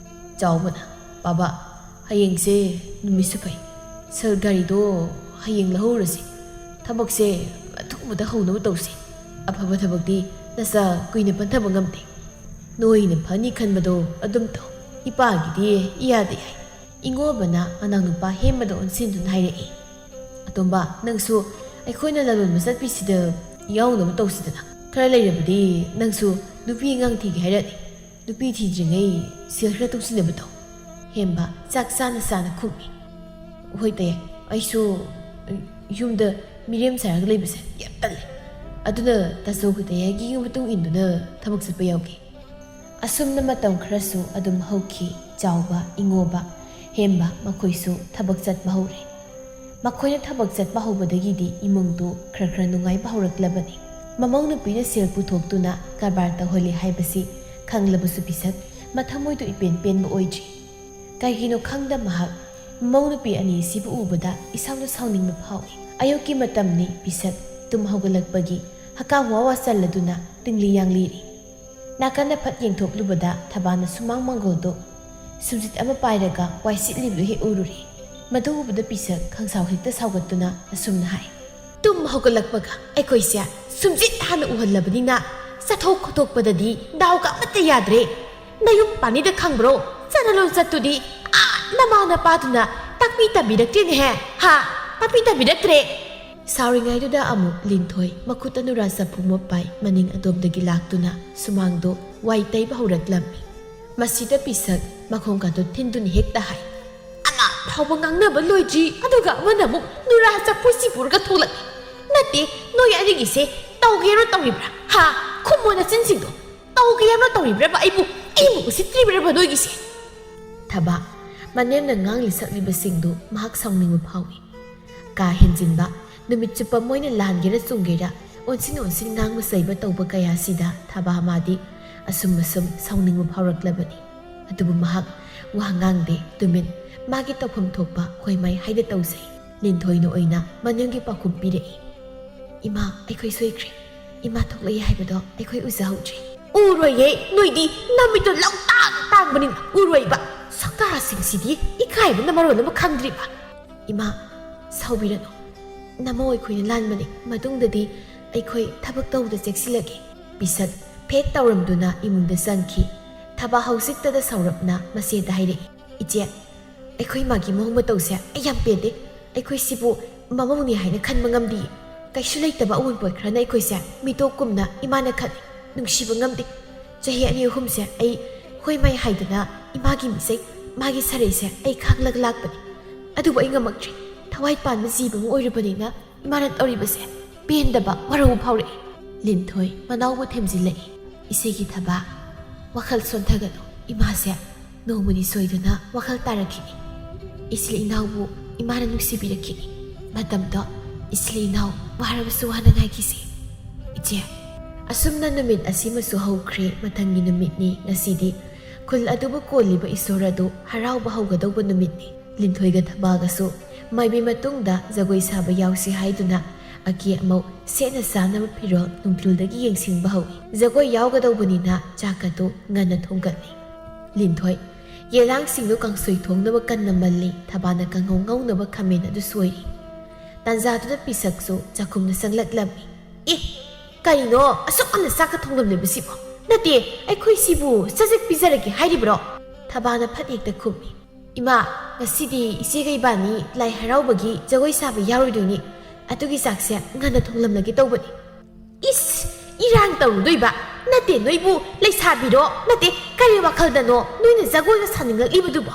ꯆꯥꯎꯕꯅ, "ꯄꯥꯕ, ꯍꯌꯦꯡꯁꯦ ꯅꯨꯃꯤꯠꯁꯨ ꯐꯩ꯫ ꯁꯦꯜ ꯒꯥꯔꯤꯗꯣ ꯍꯌꯦꯡ ꯂꯧꯍꯧꯔꯁꯤ꯫ ꯊꯕꯛꯁꯦ ꯑꯊꯨꯕꯗ ꯍꯧꯅꯕ ꯇꯧꯁꯤ꯫ ꯑꯐꯕ ꯊꯕꯛꯇꯤ ꯅꯆꯥ ꯀꯨꯏꯅ ꯄꯟꯊꯕ ꯉꯝꯗꯦ꯫ ꯅꯣꯏꯅ ꯐꯅꯤ ꯈꯟꯕꯗꯣ ꯑꯗꯨꯝ ꯇꯧ꯫ ꯏꯄꯥꯒꯤꯗꯤ ꯏꯌꯥꯗ ꯌꯥꯏ"꯫ ꯏꯉꯣꯕꯅ ꯃꯅꯥꯎꯅꯨꯄꯥ ꯍꯦꯝꯕꯗ ꯑꯣꯟꯁꯤꯟꯗꯨꯅ ꯍꯥꯏꯔꯛꯏ, "ꯑꯇꯣꯝꯕ, ꯅꯪꯁꯨ ꯑꯩꯈꯣꯏꯅ ꯂꯂꯣꯟꯕ ꯆꯠꯄꯤꯁꯤꯗ ꯌꯥꯎꯅꯕ ꯇꯧꯁꯤꯗꯅ꯫ ꯈꯔ ꯂꯩꯔꯕꯗꯤ ꯅꯪꯁꯨ ꯅꯨꯄꯤ ꯑꯉꯥꯡ ꯊꯤꯒꯦ ꯍꯥꯏꯔꯛꯑꯅꯤ꯫ ꯅꯨꯄꯤ ꯊꯤꯗ꯭ꯔꯤꯉꯩ ꯁꯦꯜ ꯈꯔ ꯇꯨꯡꯁꯤꯟꯅꯕ ꯇꯧ"꯫ ꯍꯦꯝꯕ ꯆꯥꯛ ꯆꯥꯅ ꯆꯥꯅ ꯈꯨꯝꯃꯤ꯫ "ꯍꯣꯏ ꯇꯌꯥꯏ, ꯑꯩꯁꯨ ꯌꯨꯝꯗ ꯃꯤꯔꯦꯝ ꯁꯥꯔꯒ ꯂꯩꯕꯁꯦ ꯌꯥꯝ ꯇꯜꯂꯦ꯫ ꯑꯗꯨꯅ ꯇꯥꯆꯧꯒ ꯇꯌꯥꯏꯒꯤ ꯃꯇꯨꯡ ꯏꯟꯗꯨꯅ ꯊꯕꯛ ꯆꯠꯄ ꯌꯥꯎꯒꯦ"꯫ ꯑꯁꯨꯝꯅ ꯃꯇꯝ ꯈꯔꯁꯨ ꯑꯗꯨꯝ ꯍꯧꯈꯤ꯫ ꯆꯥꯎꯕ, ꯏꯉꯣꯕ, ꯍꯦꯝꯕ ꯃꯈꯣꯏꯁꯨ ꯊꯕꯛ ꯆꯠꯄ ꯍꯧꯔꯦ꯫ ꯃꯈꯣꯏꯅ ꯊꯕꯛ ꯆꯠꯄ ꯍꯧꯕꯗꯒꯤꯗꯤ ꯏꯃꯨꯡꯗꯨ ꯈꯔ ꯈꯔ ꯅꯨꯡꯉꯥꯏꯕ ꯍꯧꯔꯛꯂꯕꯅꯤ꯫ ꯃꯃꯧ ꯅꯨꯄꯤꯅ ꯁꯦꯜ ꯄꯨꯊꯣꯛꯇꯨꯅ ꯀꯔꯕꯥꯔ ꯇꯧꯍꯜꯂꯤ ꯍꯥꯏꯕꯁꯤ ꯈꯪꯂꯕꯁꯨ ꯄꯤꯁꯛ ꯃꯊꯃꯣꯏꯗꯨ ꯏꯄꯦꯟ ꯄꯦꯟꯕ ꯑꯣꯏꯗ꯭ꯔꯤ꯫ ꯀꯩꯒꯤꯅꯣ ꯈꯪꯗ ꯃꯍꯥꯛ ꯃꯃꯧ ꯅꯨꯄꯤ ꯑꯅꯤ ꯑꯁꯤꯕꯨ ꯎꯕꯗ ꯏꯁꯥꯎꯗ ꯁꯥꯎꯅꯤꯡꯕ ꯐꯥꯎꯏ꯫ ꯑꯌꯨꯛꯀꯤ ꯃꯇꯝꯅꯤ꯫ ꯄꯤꯁꯛ ꯇꯨꯝ ꯍꯧꯒꯠꯂꯛꯄꯒꯤ ꯍꯀꯥꯝ ꯋꯥ ꯋꯥ ꯆꯜꯂꯗꯨꯅ ꯇꯤꯡꯂꯤ ꯌꯥꯡꯂꯤꯔꯤ꯫ ꯅꯥꯀꯟꯗ ꯐꯠ ꯌꯦꯡꯊꯣꯛꯂꯨꯕꯗ ꯊꯕꯥꯅ ꯁꯨꯃꯥꯡ ꯃꯥꯡꯒꯣꯜꯗꯨ ꯁꯨꯝꯖꯤꯠ ꯑꯃ ꯄꯥꯏꯔꯒ ꯋꯥꯏ ꯁꯤꯠꯂꯤꯕꯗꯨ ꯍꯦꯛ ꯎꯔꯨꯔꯦ꯫ ꯃꯗꯨ ꯎꯕꯗ ꯄꯤꯁꯛ ꯈꯪꯁꯥꯎ ꯍꯦꯛꯇ ꯁꯥꯎꯒꯠꯇꯨꯅ ꯑꯁꯨꯝꯅ ꯍꯥꯏ, "ꯇꯨꯝ ꯍꯧꯒꯠꯂꯛꯄꯒ ꯑꯩꯈꯣꯏꯁꯦ ꯁꯨꯝꯖꯤꯠ ꯍꯥꯟꯅ ꯎꯍꯜꯂꯕꯅꯤꯅ ꯆꯠꯊꯣꯛ ꯈꯣꯠꯇꯣꯛꯄꯗꯗꯤ ꯗꯥꯎꯒ ꯑꯃꯠꯇ ꯌꯥꯗ꯭ꯔꯦ꯫ ꯅꯌꯨꯝ ꯄꯥꯅꯤꯗ ꯈꯪꯕ꯭ꯔꯣ? ꯆꯠꯅ ꯂꯣꯟꯆꯠꯇꯨꯗꯤ ꯑꯥ ꯅꯃꯥ ꯅꯄꯥꯗꯨꯅ ꯇꯥꯛꯄꯤ ꯇꯝꯕꯤꯔꯛꯇ꯭ꯔꯦꯅꯦꯍꯦ꯫ ꯍꯥ? ꯇꯥꯛꯄꯤ ꯇꯝꯕꯤꯔꯛꯇ꯭ꯔꯦ꯫ ꯁꯥꯎꯔꯤꯉꯩꯗꯨꯗ ꯑꯃꯨꯛ ꯂꯤꯟꯊꯣꯏ ꯃꯈꯨꯠꯇ ꯅꯨꯔꯥ ꯆꯐꯨ ꯑꯃ ꯄꯥꯏ ꯃꯅꯤꯡ ꯑꯗꯣꯝꯗꯒꯤ ꯂꯥꯛꯇꯨꯅ ꯁꯨꯃꯥꯡꯗꯣ ꯋꯥꯏ ꯇꯩꯕ ꯍꯧꯔꯛꯂꯝꯃꯤ꯫ ꯃꯁꯤꯗ ꯄꯤꯁꯛ ꯃꯈꯣꯡꯒꯗꯣ ꯊꯤꯟꯗꯨꯅ ꯍꯦꯛꯇ ꯍꯥꯏ, "ꯑꯃ ꯐꯥꯎꯕ ꯉꯥꯡꯅꯕ ꯂꯣꯏꯗ꯭ꯔꯤ, ꯑꯗꯨꯒ ꯑꯃꯅ ꯑꯃꯨꯛ ꯅꯨꯔꯥ ꯆꯐꯨꯁꯤ ꯄꯨꯔꯒ ꯊꯣꯛꯂꯛꯏ꯫ ꯅꯠꯇꯦ, ꯅꯣꯏ ꯑꯅꯤꯒꯤꯁꯦ ꯇꯧꯒꯦꯔꯣ ꯇꯧꯔꯤꯕ꯭ꯔꯥ? ꯍꯥ? ꯈꯨꯝꯃꯣ ꯅꯆꯤꯟꯁꯤꯡꯗꯣ꯫ ꯇꯧꯒꯦꯔꯣ ꯇꯧꯔꯤꯕ꯭ꯔꯕ? ꯑꯩꯕꯨ, ꯑꯩꯕꯨ ꯎꯁꯤꯠꯇ꯭ꯔꯤꯕ꯭ꯔꯕ ꯅꯣꯏꯒꯤꯁꯦ?" ꯊꯕꯥ, ꯃꯅꯦꯝꯅ ꯉꯥꯡꯂꯤ ꯁꯛꯂꯤꯕꯁꯤꯡꯗꯨ ꯃꯍꯥꯛ ꯁꯥꯎꯅꯤꯡꯕ ꯐꯥꯎꯏ꯫ ꯀꯥ ꯍꯦꯟꯖꯤꯟꯕ, ꯅꯨꯃꯤꯠ ꯆꯨꯞꯄ ꯃꯣꯏꯅ ꯂꯥꯟꯒꯦꯔꯥ ꯆꯨꯝꯒꯦꯔꯥ ꯑꯣꯟꯁꯤꯟ ꯑꯣꯟꯁꯤꯟ ꯉꯥꯡꯕ ꯆꯩꯕ ꯇꯧꯕ ꯀꯌꯥꯁꯤꯗ ꯊꯕꯥ ꯃꯥꯗꯤ ꯑꯁꯨꯝ ꯑꯁꯨꯝ ꯁꯥꯎꯅꯤꯡꯕ ꯐꯥꯎꯔꯛꯂꯕꯅꯤ꯫ ꯑꯗꯨꯕꯨ ꯃꯍꯥꯛ ꯋꯥ ꯉꯥꯡꯗꯦ, ꯇꯨꯃꯤꯟ ꯃꯥꯒꯤ ꯇꯧꯐꯝ ꯊꯣꯛꯄ ꯍꯣꯏ ꯃꯥꯏ ꯍꯥꯏꯗ ꯇꯧꯖꯩ꯫ ꯂꯤꯟꯊꯣꯏꯅ ꯑꯣꯏꯅ ꯃꯅꯦꯝꯒꯤ ꯄꯥꯎꯈꯨꯝ ꯄꯤꯔꯛꯏ꯫ "ꯏꯃꯥ, ꯑꯩꯈꯣꯏ ꯁꯣꯏꯈ꯭ꯔꯦ꯫ ꯏꯃꯥ ꯊꯣꯛꯂꯛꯏ ꯍꯥꯏꯕꯗꯣ ꯑꯩꯈꯣꯏ ꯎꯖꯍꯧꯗ꯭ꯔꯦ꯫" "ꯎꯔꯣꯏꯌꯦ, ꯅꯣꯏꯗꯤ ꯅꯃꯤꯠꯇꯣ ꯂꯧꯇꯥꯡ ꯇꯥꯡꯕꯅꯤꯅ ꯎꯔꯣꯏꯕ꯫ ꯁꯛꯇꯥꯁꯤꯡꯁꯤꯗꯤ ꯏꯀꯥꯏꯕꯅ ꯃꯔꯣꯜ ꯑꯃ ꯈꯪꯗ꯭ꯔꯤꯕ꯫" "ꯏꯃꯥ, ꯁꯥꯎꯕꯤꯔꯅꯨ꯫ ꯅꯃꯧ ꯑꯩꯈꯣꯏꯅ ꯂꯥꯟꯕꯅꯤ꯫ ꯃꯇꯨꯡꯗꯗꯤ ꯑꯩꯈꯣꯏ ꯊꯕꯛ ꯇꯧꯕꯗ ꯆꯦꯛꯁꯤꯜꯂꯒꯦ꯫" ꯄꯤꯁꯛ ꯐꯦꯠ ꯇꯧꯔꯝꯗꯨꯅ ꯏꯃꯨꯡꯗ ꯆꯪꯈꯤ꯫ ꯊꯕꯥ ꯍꯧꯖꯤꯛꯇꯗ ꯁꯥꯎꯔꯞꯅ ꯃꯆꯦꯗ ꯍꯥꯏꯔꯛꯏ, "ꯏꯆꯦ, ꯑꯩꯈꯣꯏ ꯃꯥꯒꯤ ꯃꯑꯣꯡ ꯃꯇꯧꯁꯦ ꯑꯩ ꯌꯥꯝ ꯄꯦꯟꯗꯦ꯫ ꯑꯩꯈꯣꯏ ꯁꯤꯕꯨ ꯃꯃꯧꯅꯤ ꯍꯥꯏꯅ ꯈꯟꯕ ꯉꯝꯗꯤꯌꯦ꯫ ꯀꯩꯁꯨ ꯂꯩꯇꯕ ꯑꯋꯨꯟꯄꯣꯠ ꯈꯔꯅ ꯑꯩꯈꯣꯏꯁꯦ ꯃꯤꯇꯣꯞ ꯀꯨꯝꯅ ꯏꯃꯥꯅ ꯈꯜꯂꯤ꯫ ꯅꯨꯡꯁꯤꯕ ꯉꯝꯗꯦ꯫ ꯆꯍꯤ ꯑꯅꯤ ꯑꯍꯨꯝꯁꯦ ꯑꯩ ꯍꯣꯏ ꯃꯥꯏ ꯍꯥꯏꯗꯅ ꯏꯃꯥꯒꯤ ꯃꯤꯆꯩ, ꯃꯥꯒꯤ ꯁꯔꯩꯁꯦ ꯑꯩ ꯈꯥꯡꯂꯒ ꯂꯥꯛꯄꯅꯤ꯫ ꯑꯗꯨꯕꯨ ꯑꯩ ꯉꯝꯃꯛꯇ꯭ꯔꯦ꯫ ꯊꯋꯥꯏ ꯄꯥꯟꯕ ꯖꯤꯕ ꯑꯃ ꯑꯣꯏꯔꯨꯕꯅꯤꯅ ꯏꯃꯥꯅ ꯇꯧꯔꯤꯕꯁꯦ ꯄꯦꯟꯗꯕ, ꯋꯥꯔꯧꯕ ꯐꯥꯎꯔꯛꯏ꯫" ꯂꯤꯟꯊꯣꯏ ꯃꯅꯥꯎꯕꯨ ꯊꯦꯝꯖꯤꯜꯂꯛꯏ꯫ "ꯏꯆꯦꯒꯤ ꯊꯕꯥ, ꯋꯥꯈꯜ ꯁꯣꯟꯊꯒꯅꯨ꯫ ꯏꯃꯥꯁꯦ ꯅꯣꯡꯃꯗꯤ ꯁꯣꯏꯗꯅ ꯋꯥꯈꯜ ꯇꯥꯔꯛꯈꯤꯅꯤ꯫ ꯏꯆꯤꯜ ꯏꯅꯥꯎꯕꯨ ꯏꯃꯥꯅ ꯅꯨꯡꯁꯤꯕꯤꯔꯛꯈꯤꯅꯤ꯫ ꯃꯇꯝꯗꯣ ꯏꯆꯤꯜ ꯏꯅꯥꯎ ꯋꯥꯔꯕꯁꯨ ꯋꯥꯅ ꯉꯥꯏꯈꯤꯁꯦ, ꯏꯆꯦ꯫" ꯑꯁꯨꯝꯅ ꯅꯨꯃꯤꯠ ꯑꯁꯤꯃꯁꯨ ꯍꯧꯈ꯭ꯔꯦ꯫ ꯃꯊꯪꯒꯤ ꯅꯨꯃꯤꯠꯅꯤ꯫ ꯉꯁꯤꯗꯤ ꯈꯨꯜ ꯑꯗꯨꯕꯨ ꯀꯣꯜꯂꯤꯕ ꯏꯁꯣꯔ ꯑꯗꯨ ꯍꯔꯥꯎꯕ ꯍꯧꯒꯗꯧꯕ ꯅꯨꯃꯤꯠꯅꯤ꯫ ꯂꯤꯟꯊꯣꯏꯒ ꯊꯕꯥꯒꯁꯨ ꯃꯥꯏꯕꯤ ꯃꯇꯨꯡꯗ ꯖꯒꯣꯏ ꯁꯥꯕ ꯌꯥꯎꯁꯤ ꯍꯥꯏꯗꯨꯅ ꯑꯀꯦ ꯑꯃꯧ ꯁꯦꯠꯅ ꯆꯥꯅꯕ ꯐꯤꯔꯣꯜ ꯅꯨꯡꯊꯤꯜꯗꯒꯤ ꯌꯦꯡꯁꯤꯟꯕ ꯍꯧꯏ꯫ ꯖꯒꯣꯏ ꯌꯥꯎꯒꯗꯧꯕꯅꯤꯅ ꯆꯥꯛ ꯑꯗꯨ ꯉꯟꯅ ꯊꯣꯡꯒꯠꯂꯤ꯫ ꯂꯤꯟꯊꯣꯏ ꯌꯦꯂꯥꯡꯁꯤꯡꯗꯨ ꯀꯥꯡꯁꯣꯏ ꯊꯣꯡꯅꯕ ꯀꯟꯅ ꯃꯜꯂꯤ꯫ ꯊꯕꯥꯅ ꯀꯥꯡꯍꯧ ꯉꯧꯅꯕ ꯈꯥꯃꯦꯟ ꯑꯗꯨ ꯁꯣꯏꯔꯤ꯫ ꯇꯥꯟꯖꯥꯗꯨꯗ ꯄꯤꯁꯛꯁꯨ ꯆꯥꯛꯈꯨꯝꯗ ꯆꯪꯂꯛꯂꯝꯃꯤ꯫ "ꯑꯦ, ꯀꯔꯤꯅꯣ ꯑꯁꯨꯛ ꯉꯟꯅ ꯆꯥꯛꯀ ꯊꯣꯡꯂꯝꯂꯤꯕꯁꯤꯕꯣ? ꯅꯠꯇꯦ, ꯑꯩꯈꯣꯏ ꯁꯤꯕꯨ ꯆꯖꯤꯛ ꯄꯤꯖꯔꯒꯦ ꯍꯥꯏꯔꯤꯕ꯭ꯔꯣ?" ꯊꯕꯥꯅ ꯐꯠ ꯍꯦꯛꯇ ꯈꯨꯝꯃꯤ꯫ "ꯏꯃꯥ, ꯉꯁꯤꯗꯤ ꯏꯆꯦꯒ ꯏꯕꯥꯅꯤ ꯂꯥꯏ ꯍꯔꯥꯎꯕꯒꯤ ꯖꯒꯣꯏ ꯁꯥꯕ ꯌꯥꯎꯔꯨꯗꯣꯏꯅꯤ꯫ ꯑꯗꯨꯒꯤ ꯆꯥꯛꯁꯦ ꯉꯟꯅ ꯊꯣꯡꯂꯝꯂꯒꯦ ꯇꯧꯕꯅꯤ꯫" "ꯏꯁ, ꯏꯔꯥꯡ ꯇꯧꯔꯨꯗꯣꯏꯕ ꯅꯠꯇꯦ꯫ ꯅꯣꯏꯕꯨ ꯂꯩꯁꯥꯕꯤꯔꯣ? ꯅꯠꯇꯦ, ꯀꯔꯤ ꯋꯥꯈꯜꯗꯅꯣ ꯅꯣꯏꯅ ꯖꯒꯣꯏꯒ ꯁꯥꯅꯤꯡꯂꯛꯂꯤꯕꯗꯨꯕꯣ?"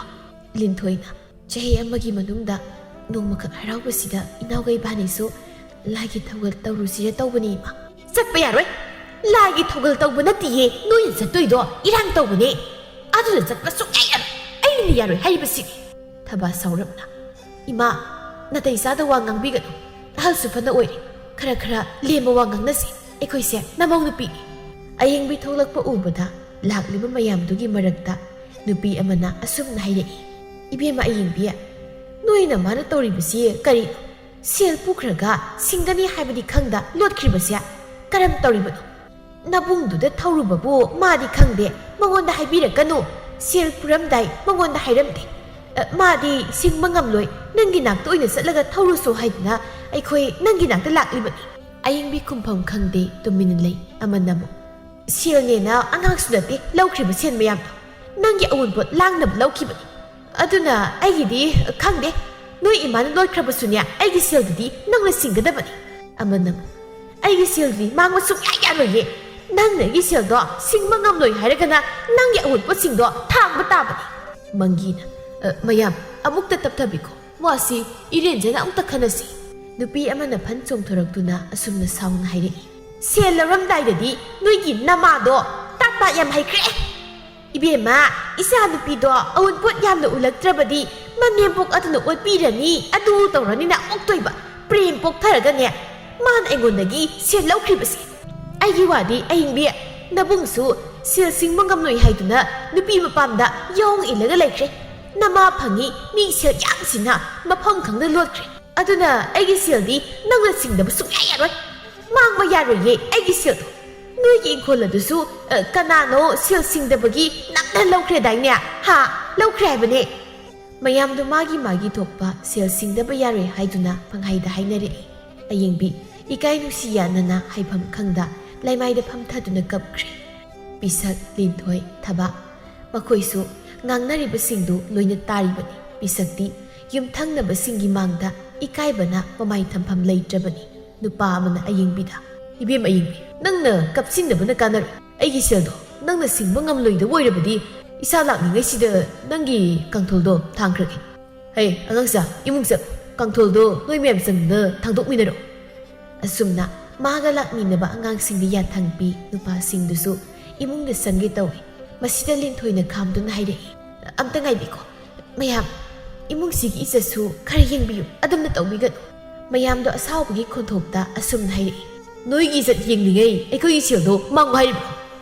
ꯂꯤꯟꯊꯣꯏꯅ, "ꯆꯍꯤ ꯑꯃꯒꯤ ꯃꯅꯨꯡꯗ ꯅꯣꯡꯃꯈꯛ ꯍꯔꯥꯎꯕꯁꯤꯗ ꯏꯅꯥꯎꯒ ꯏꯕꯥꯅꯤꯁꯨ ꯂꯥꯏꯒꯤ ꯊꯧꯒꯜ ꯇꯧꯔꯨꯁꯤꯔ ꯇꯧꯕꯅꯤ, ꯏꯃꯥ꯫" "ꯆꯠꯄ ꯌꯥꯔꯣꯏ꯫ ꯂꯥꯏꯒꯤ ꯊꯧꯒꯜ ꯇꯧꯕ ꯅꯠꯇꯤꯌꯦ ꯅꯣꯏꯅ ꯆꯠꯇꯣꯏꯗꯣ, ꯏꯔꯥꯡ ꯇꯧꯕꯅꯦ꯫ ꯑꯗꯨꯗ ꯆꯠꯄ ꯁꯨꯡꯌꯥ ꯌꯥꯔꯣꯏ꯫ ꯑꯩꯅ ꯌꯥꯔꯣꯏ ꯍꯥꯏꯔꯤꯕꯁꯤꯅꯤ꯫" ꯊꯕꯥ ꯁꯥꯎꯔꯞꯅ, "ꯏꯃꯥ, ꯅꯥꯇꯩ ꯆꯥꯗ ꯋꯥ ꯉꯥꯡꯕꯤꯒꯅꯨ꯫ ꯑꯍꯜꯁꯨ ꯐꯅ ꯑꯣꯏꯔꯦ꯫ ꯈꯔ ꯈꯔ ꯂꯦꯝꯕ ꯋꯥ ꯉꯥꯡꯅꯁꯤ꯫ ꯑꯩꯈꯣꯏꯁꯦ ꯅꯃꯧ ꯅꯨꯄꯤꯅꯤ꯫" ꯑꯌꯦꯡꯕꯤ ꯊꯣꯛꯂꯛꯄ ꯎꯕꯗ ꯂꯥꯛꯂꯤꯕ ꯃꯌꯥꯝꯗꯨꯒꯤ ꯃꯔꯛꯇ ꯅꯨꯄꯤ ꯑꯃꯅ ꯑꯁꯨꯝꯅ ꯍꯥꯏꯔꯛꯏ, "ꯏꯕꯦꯝꯃ ꯑꯌꯦꯡꯕꯤ, ꯅꯣꯏ ꯅꯃꯥꯅ ꯇꯧꯔꯤꯕꯁꯤ ꯀꯔꯤꯅꯣ? ꯁꯦꯜ ꯄꯨꯈ꯭ꯔꯒ ꯁꯤꯡꯒꯅꯤ ꯍꯥꯏꯕꯗꯤ ꯈꯪꯗ ꯂꯣꯠꯈ꯭ꯔꯤꯕꯁꯦ ꯀꯔꯝ ꯇꯧꯔꯤꯕꯅꯣ? ꯅꯕꯨꯡꯗꯨꯗ ꯊꯧꯔꯨꯕꯕꯨ ꯃꯥꯗꯤ ꯈꯪꯗꯦ, ꯃꯉꯣꯟꯗ ꯍꯥꯏꯕꯤꯔꯛꯀꯅꯨ꯫ ꯁꯦꯜ ꯄꯨꯔꯝꯗꯥꯏ ꯃꯉꯣꯟꯗ ꯍꯥꯏꯔꯝꯗꯦ꯫ ꯑ, ꯃꯥꯗꯤ ꯁꯤꯡꯕ ꯉꯝꯂꯣꯏ, ꯅꯪꯒꯤ ꯅꯥꯛꯇ ꯑꯣꯏꯅ ꯆꯠꯂꯒ ꯊꯧꯔꯨꯁꯣ ꯍꯥꯏꯗꯨꯅ ꯑꯩꯈꯣꯏ ꯅꯪꯒꯤ ꯅꯥꯛꯇ ꯂꯥꯛꯂꯤꯕꯅꯤ꯫" ꯑꯌꯦꯡꯕꯤ ꯈꯨꯝꯐꯝ ꯈꯪꯗꯦ, ꯇꯨꯃꯤꯟꯅ ꯂꯩ꯫ ꯑꯃꯅ ꯑꯃꯨꯛ, "ꯁꯦꯜꯅꯦꯅ ꯑꯉꯥꯡꯁꯨ ꯅꯠꯇꯦ ꯂꯧꯈ꯭ꯔꯤꯕ ꯁꯦꯜ ꯃꯌꯥꯝꯗꯣ꯫ ꯅꯪꯒꯤ ꯑꯋꯨꯟꯄꯣꯠ ꯂꯥꯡꯅꯕ ꯂꯧꯈꯤꯕꯅꯤ꯫ ꯑꯗꯨꯅ ꯑꯩꯒꯤꯗꯤ ꯈꯪꯗꯦ, ꯅꯣꯏ ꯏꯃꯥꯅ ꯂꯣꯠꯈ꯭ꯔꯕꯁꯨꯅꯦ, ꯑꯩꯒꯤ ꯁꯦꯜꯗꯨꯗꯤ ꯅꯪꯅ ꯁꯤꯡꯒꯗꯕꯅꯤ꯫" ꯑꯃꯅ ꯑꯃꯨꯛ, "ꯑꯩꯒꯤ ꯁꯦꯜꯗꯤ ꯃꯥꯡꯕ ꯁꯨꯡꯌꯥ ꯌꯥꯔꯣꯏꯌꯦ꯫ ꯅꯪꯅ ꯑꯩꯒꯤ ꯁꯦꯜꯗꯣ ꯁꯤꯡꯕ ꯉꯝꯂꯣꯏ ꯍꯥꯏꯔꯒꯅ ꯅꯪꯒꯤ ꯑꯋꯨꯟꯄꯣꯠꯁꯤꯡꯗꯣ ꯊꯥꯡꯕ ꯇꯥꯕꯅꯤ꯫" ꯃꯪꯒꯤꯅ, "ꯑ, ꯃꯌꯥꯝ, ꯑꯃꯨꯛꯇ ꯇꯞꯊꯕꯤꯈꯣ꯫ ꯋꯥꯁꯤ ꯏꯔꯦꯟꯖꯅ ꯑꯃꯨꯛꯇ ꯈꯟꯅꯁꯤ꯫" ꯅꯨꯄꯤ ꯑꯃꯅ ꯐꯟ ꯆꯣꯡꯊꯣꯔꯛꯇꯨꯅ ꯑꯁꯨꯝꯅ ꯁꯥꯎꯅ ꯍꯥꯏꯔꯛꯏ, "ꯁꯦꯜ ꯂꯧꯔꯝꯗꯥꯏꯗꯗꯤ ꯅꯣꯏꯒꯤ ꯅꯃꯥꯗꯣ ꯇꯥꯠ ꯄꯥꯠ ꯌꯥꯝ ꯍꯩꯈ꯭ꯔꯦ꯫ ꯏꯕꯦꯝꯃ, ꯏꯆꯥ ꯅꯨꯄꯤꯗꯣ ꯑꯋꯨꯟꯄꯣꯠ ꯌꯥꯝꯅ ꯎꯜꯂꯛꯇ꯭ꯔꯕꯗꯤ ꯃꯅꯦꯝꯄꯣꯛ ꯑꯗꯨꯅ ꯑꯣꯠꯄꯤꯔꯅꯤ, ꯑꯗꯨ ꯇꯧꯔꯅꯤꯅ ꯑꯣꯛꯇꯣꯏꯕ꯫ ꯄ꯭ꯔꯦꯝ ꯄꯣꯛꯊꯔꯒꯅꯦ, ꯃꯥꯅ ꯑꯩꯉꯣꯟꯗꯒꯤ ꯁꯦꯜ ꯂꯧꯈ꯭ꯔꯤꯕꯁꯦ꯫ ꯑꯩꯒꯤ ꯋꯥꯗꯤ ꯑꯌꯤꯡꯕꯤ, ꯅꯕꯨꯡꯁꯨ ꯁꯦꯜ ꯁꯤꯡꯕ ꯉꯝꯂꯣꯏ ꯍꯥꯏꯗꯨꯅ ꯅꯨꯄꯤ ꯃꯄꯥꯝꯗ ꯌꯥꯑꯣꯡ ꯏꯜꯂꯒ ꯂꯩꯈ꯭ꯔꯦ꯫ ꯅꯃꯥ ꯐꯪꯉꯤ ꯃꯤ ꯁꯦꯜ ꯌꯥꯝꯁꯤꯅ ꯃꯐꯝ ꯈꯪꯗ ꯂꯣꯠꯈ꯭ꯔꯦ꯫ ꯑꯗꯨꯅ ꯑꯩꯒꯤ ꯁꯦꯜꯗꯤ ꯅꯪꯅ ꯁꯤꯡꯗꯕ ꯁꯨꯡꯌꯥ ꯌꯥꯔꯣꯏ꯫ ꯃꯥꯡꯕ ꯌꯥꯔꯣꯏꯌꯦ ꯑꯩꯒꯤ ꯁꯦꯜꯗꯣ꯫ ꯅꯣꯏꯒꯤ ꯏꯪꯈꯣꯜ ꯑꯗꯨꯁꯨ, ꯑ, ꯀꯅꯥꯅꯣ ꯁꯦꯜ ꯁꯤꯡꯗꯕꯒꯤ ꯅꯝꯅ ꯂꯧꯈ꯭ꯔꯦꯗꯥꯏꯅꯦ? ꯍꯥ? ꯂꯧꯈ꯭ꯔꯦ ꯍꯥꯏꯕꯅꯦ꯫" ꯃꯌꯥꯝꯗꯨ ꯃꯥꯒꯤ ꯃꯥꯒꯤ ꯊꯣꯛꯄ ꯁꯦꯜ ꯁꯤꯡꯗꯕ ꯌꯥꯔꯣꯏ ꯍꯥꯏꯗꯨꯅ ꯄꯪꯍꯥꯏꯗ ꯍꯥꯏꯅꯔꯛꯏ꯫ ꯑꯌꯤꯡꯕꯤ ꯏꯀꯥꯏ ꯅꯨꯡꯁꯤ ꯌꯥꯅꯅ ꯍꯥꯏꯐꯝ ꯈꯪꯗ ꯂꯩꯃꯥꯏꯗ ꯐꯝꯊꯗꯨꯅ ꯀꯞꯈ꯭ꯔꯦ꯫ ꯄꯤꯁꯛ, ꯂꯤꯟꯊꯣꯏ, ꯊꯕꯥ, ꯃꯈꯣꯏꯁꯨ ꯉꯥꯡꯅꯔꯤꯕꯁꯤꯡꯗꯨ ꯂꯣꯏꯅ ꯇꯥꯔꯤꯕꯅꯤ꯫ ꯄꯤꯁꯛꯇꯤ ꯌꯨꯝꯊꯪꯅꯕꯁꯤꯡꯒꯤ ꯃꯥꯡꯗ ꯏꯀꯥꯏꯕꯅ ꯃꯃꯥꯏ ꯊꯝꯐꯝ ꯂꯩꯇ꯭ꯔꯕꯅꯤ꯫ ꯅꯨꯄꯥ ꯑꯃꯅ ꯑꯌꯤꯡꯕꯤꯗ, "ꯏꯕꯦꯝ ꯑꯌꯤꯡꯕꯤ, ꯅꯪꯅ ꯀꯞꯁꯤꯟꯅꯕꯅ ꯀꯥꯟꯅꯔꯣꯏ꯫ ꯑꯩꯒꯤ ꯁꯦꯜꯗꯣ ꯅꯪꯅ ꯁꯤꯡꯕ ꯉꯝꯂꯣꯏꯗꯕ ꯑꯣꯏꯔꯕꯗꯤ ꯏꯁꯥ ꯂꯥꯛꯂꯤꯉꯩꯁꯤꯗ ꯅꯪꯒꯤ ꯀꯥꯡꯊꯣꯜꯗꯣ ꯊꯥꯡꯈ꯭ꯔꯒꯦ꯫ ꯍꯩ, ꯑꯉꯥꯡꯁꯥ, ꯏꯃꯨꯡ ꯆꯠꯂꯣ꯫ ꯀꯥꯡꯊꯣꯜꯗꯣ ꯅꯣꯏ ꯃꯌꯥꯝ ꯆꯪꯗꯨꯅ ꯊꯥꯡꯗꯣꯛꯃꯤꯟꯅꯔꯣ꯫" ꯑꯁꯨꯝꯅ ꯃꯥꯒ ꯂꯥꯛꯃꯤꯟꯅꯕ ꯑꯉꯥꯡꯁꯤꯡꯗ ꯌꯥꯊꯪ ꯄꯤ꯫ ꯅꯨꯄꯥꯁꯤꯡꯗꯨꯁꯨ ꯏꯃꯨꯡꯗ ꯆꯪꯒꯦ ꯇꯧꯏ꯫ ꯃꯁꯤꯗ ꯂꯤꯟꯊꯣꯏꯅ ꯈꯥꯝꯗꯨꯅ ꯍꯥꯏꯔꯛꯏ, "ꯑꯝꯇ ꯉꯥꯏꯕꯤꯈꯣ ꯃꯌꯥꯝ, ꯏꯃꯨꯡꯁꯤꯒꯤ ꯏꯖꯠꯁꯨ ꯈꯔ ꯌꯦꯡꯕꯤꯌꯨ, ꯑꯗꯨꯝꯅ ꯇꯧꯕꯤꯒꯅꯨ꯫" ꯃꯌꯥꯝꯗꯣ ꯑꯁꯥꯎꯕꯒꯤ ꯈꯣꯟꯊꯣꯛꯇ ꯑꯁꯨꯝꯅ ꯍꯥꯏꯔꯛꯏ, "ꯅꯣꯏꯒꯤ ꯏꯖꯠ ꯌꯦꯡꯂꯤꯉꯩ ꯑꯩꯈꯣꯏꯒꯤ ꯁꯦꯜꯗꯣ ꯃꯥꯡꯉꯨ ꯍꯥꯏꯔꯤꯕ꯭ꯔꯣ?"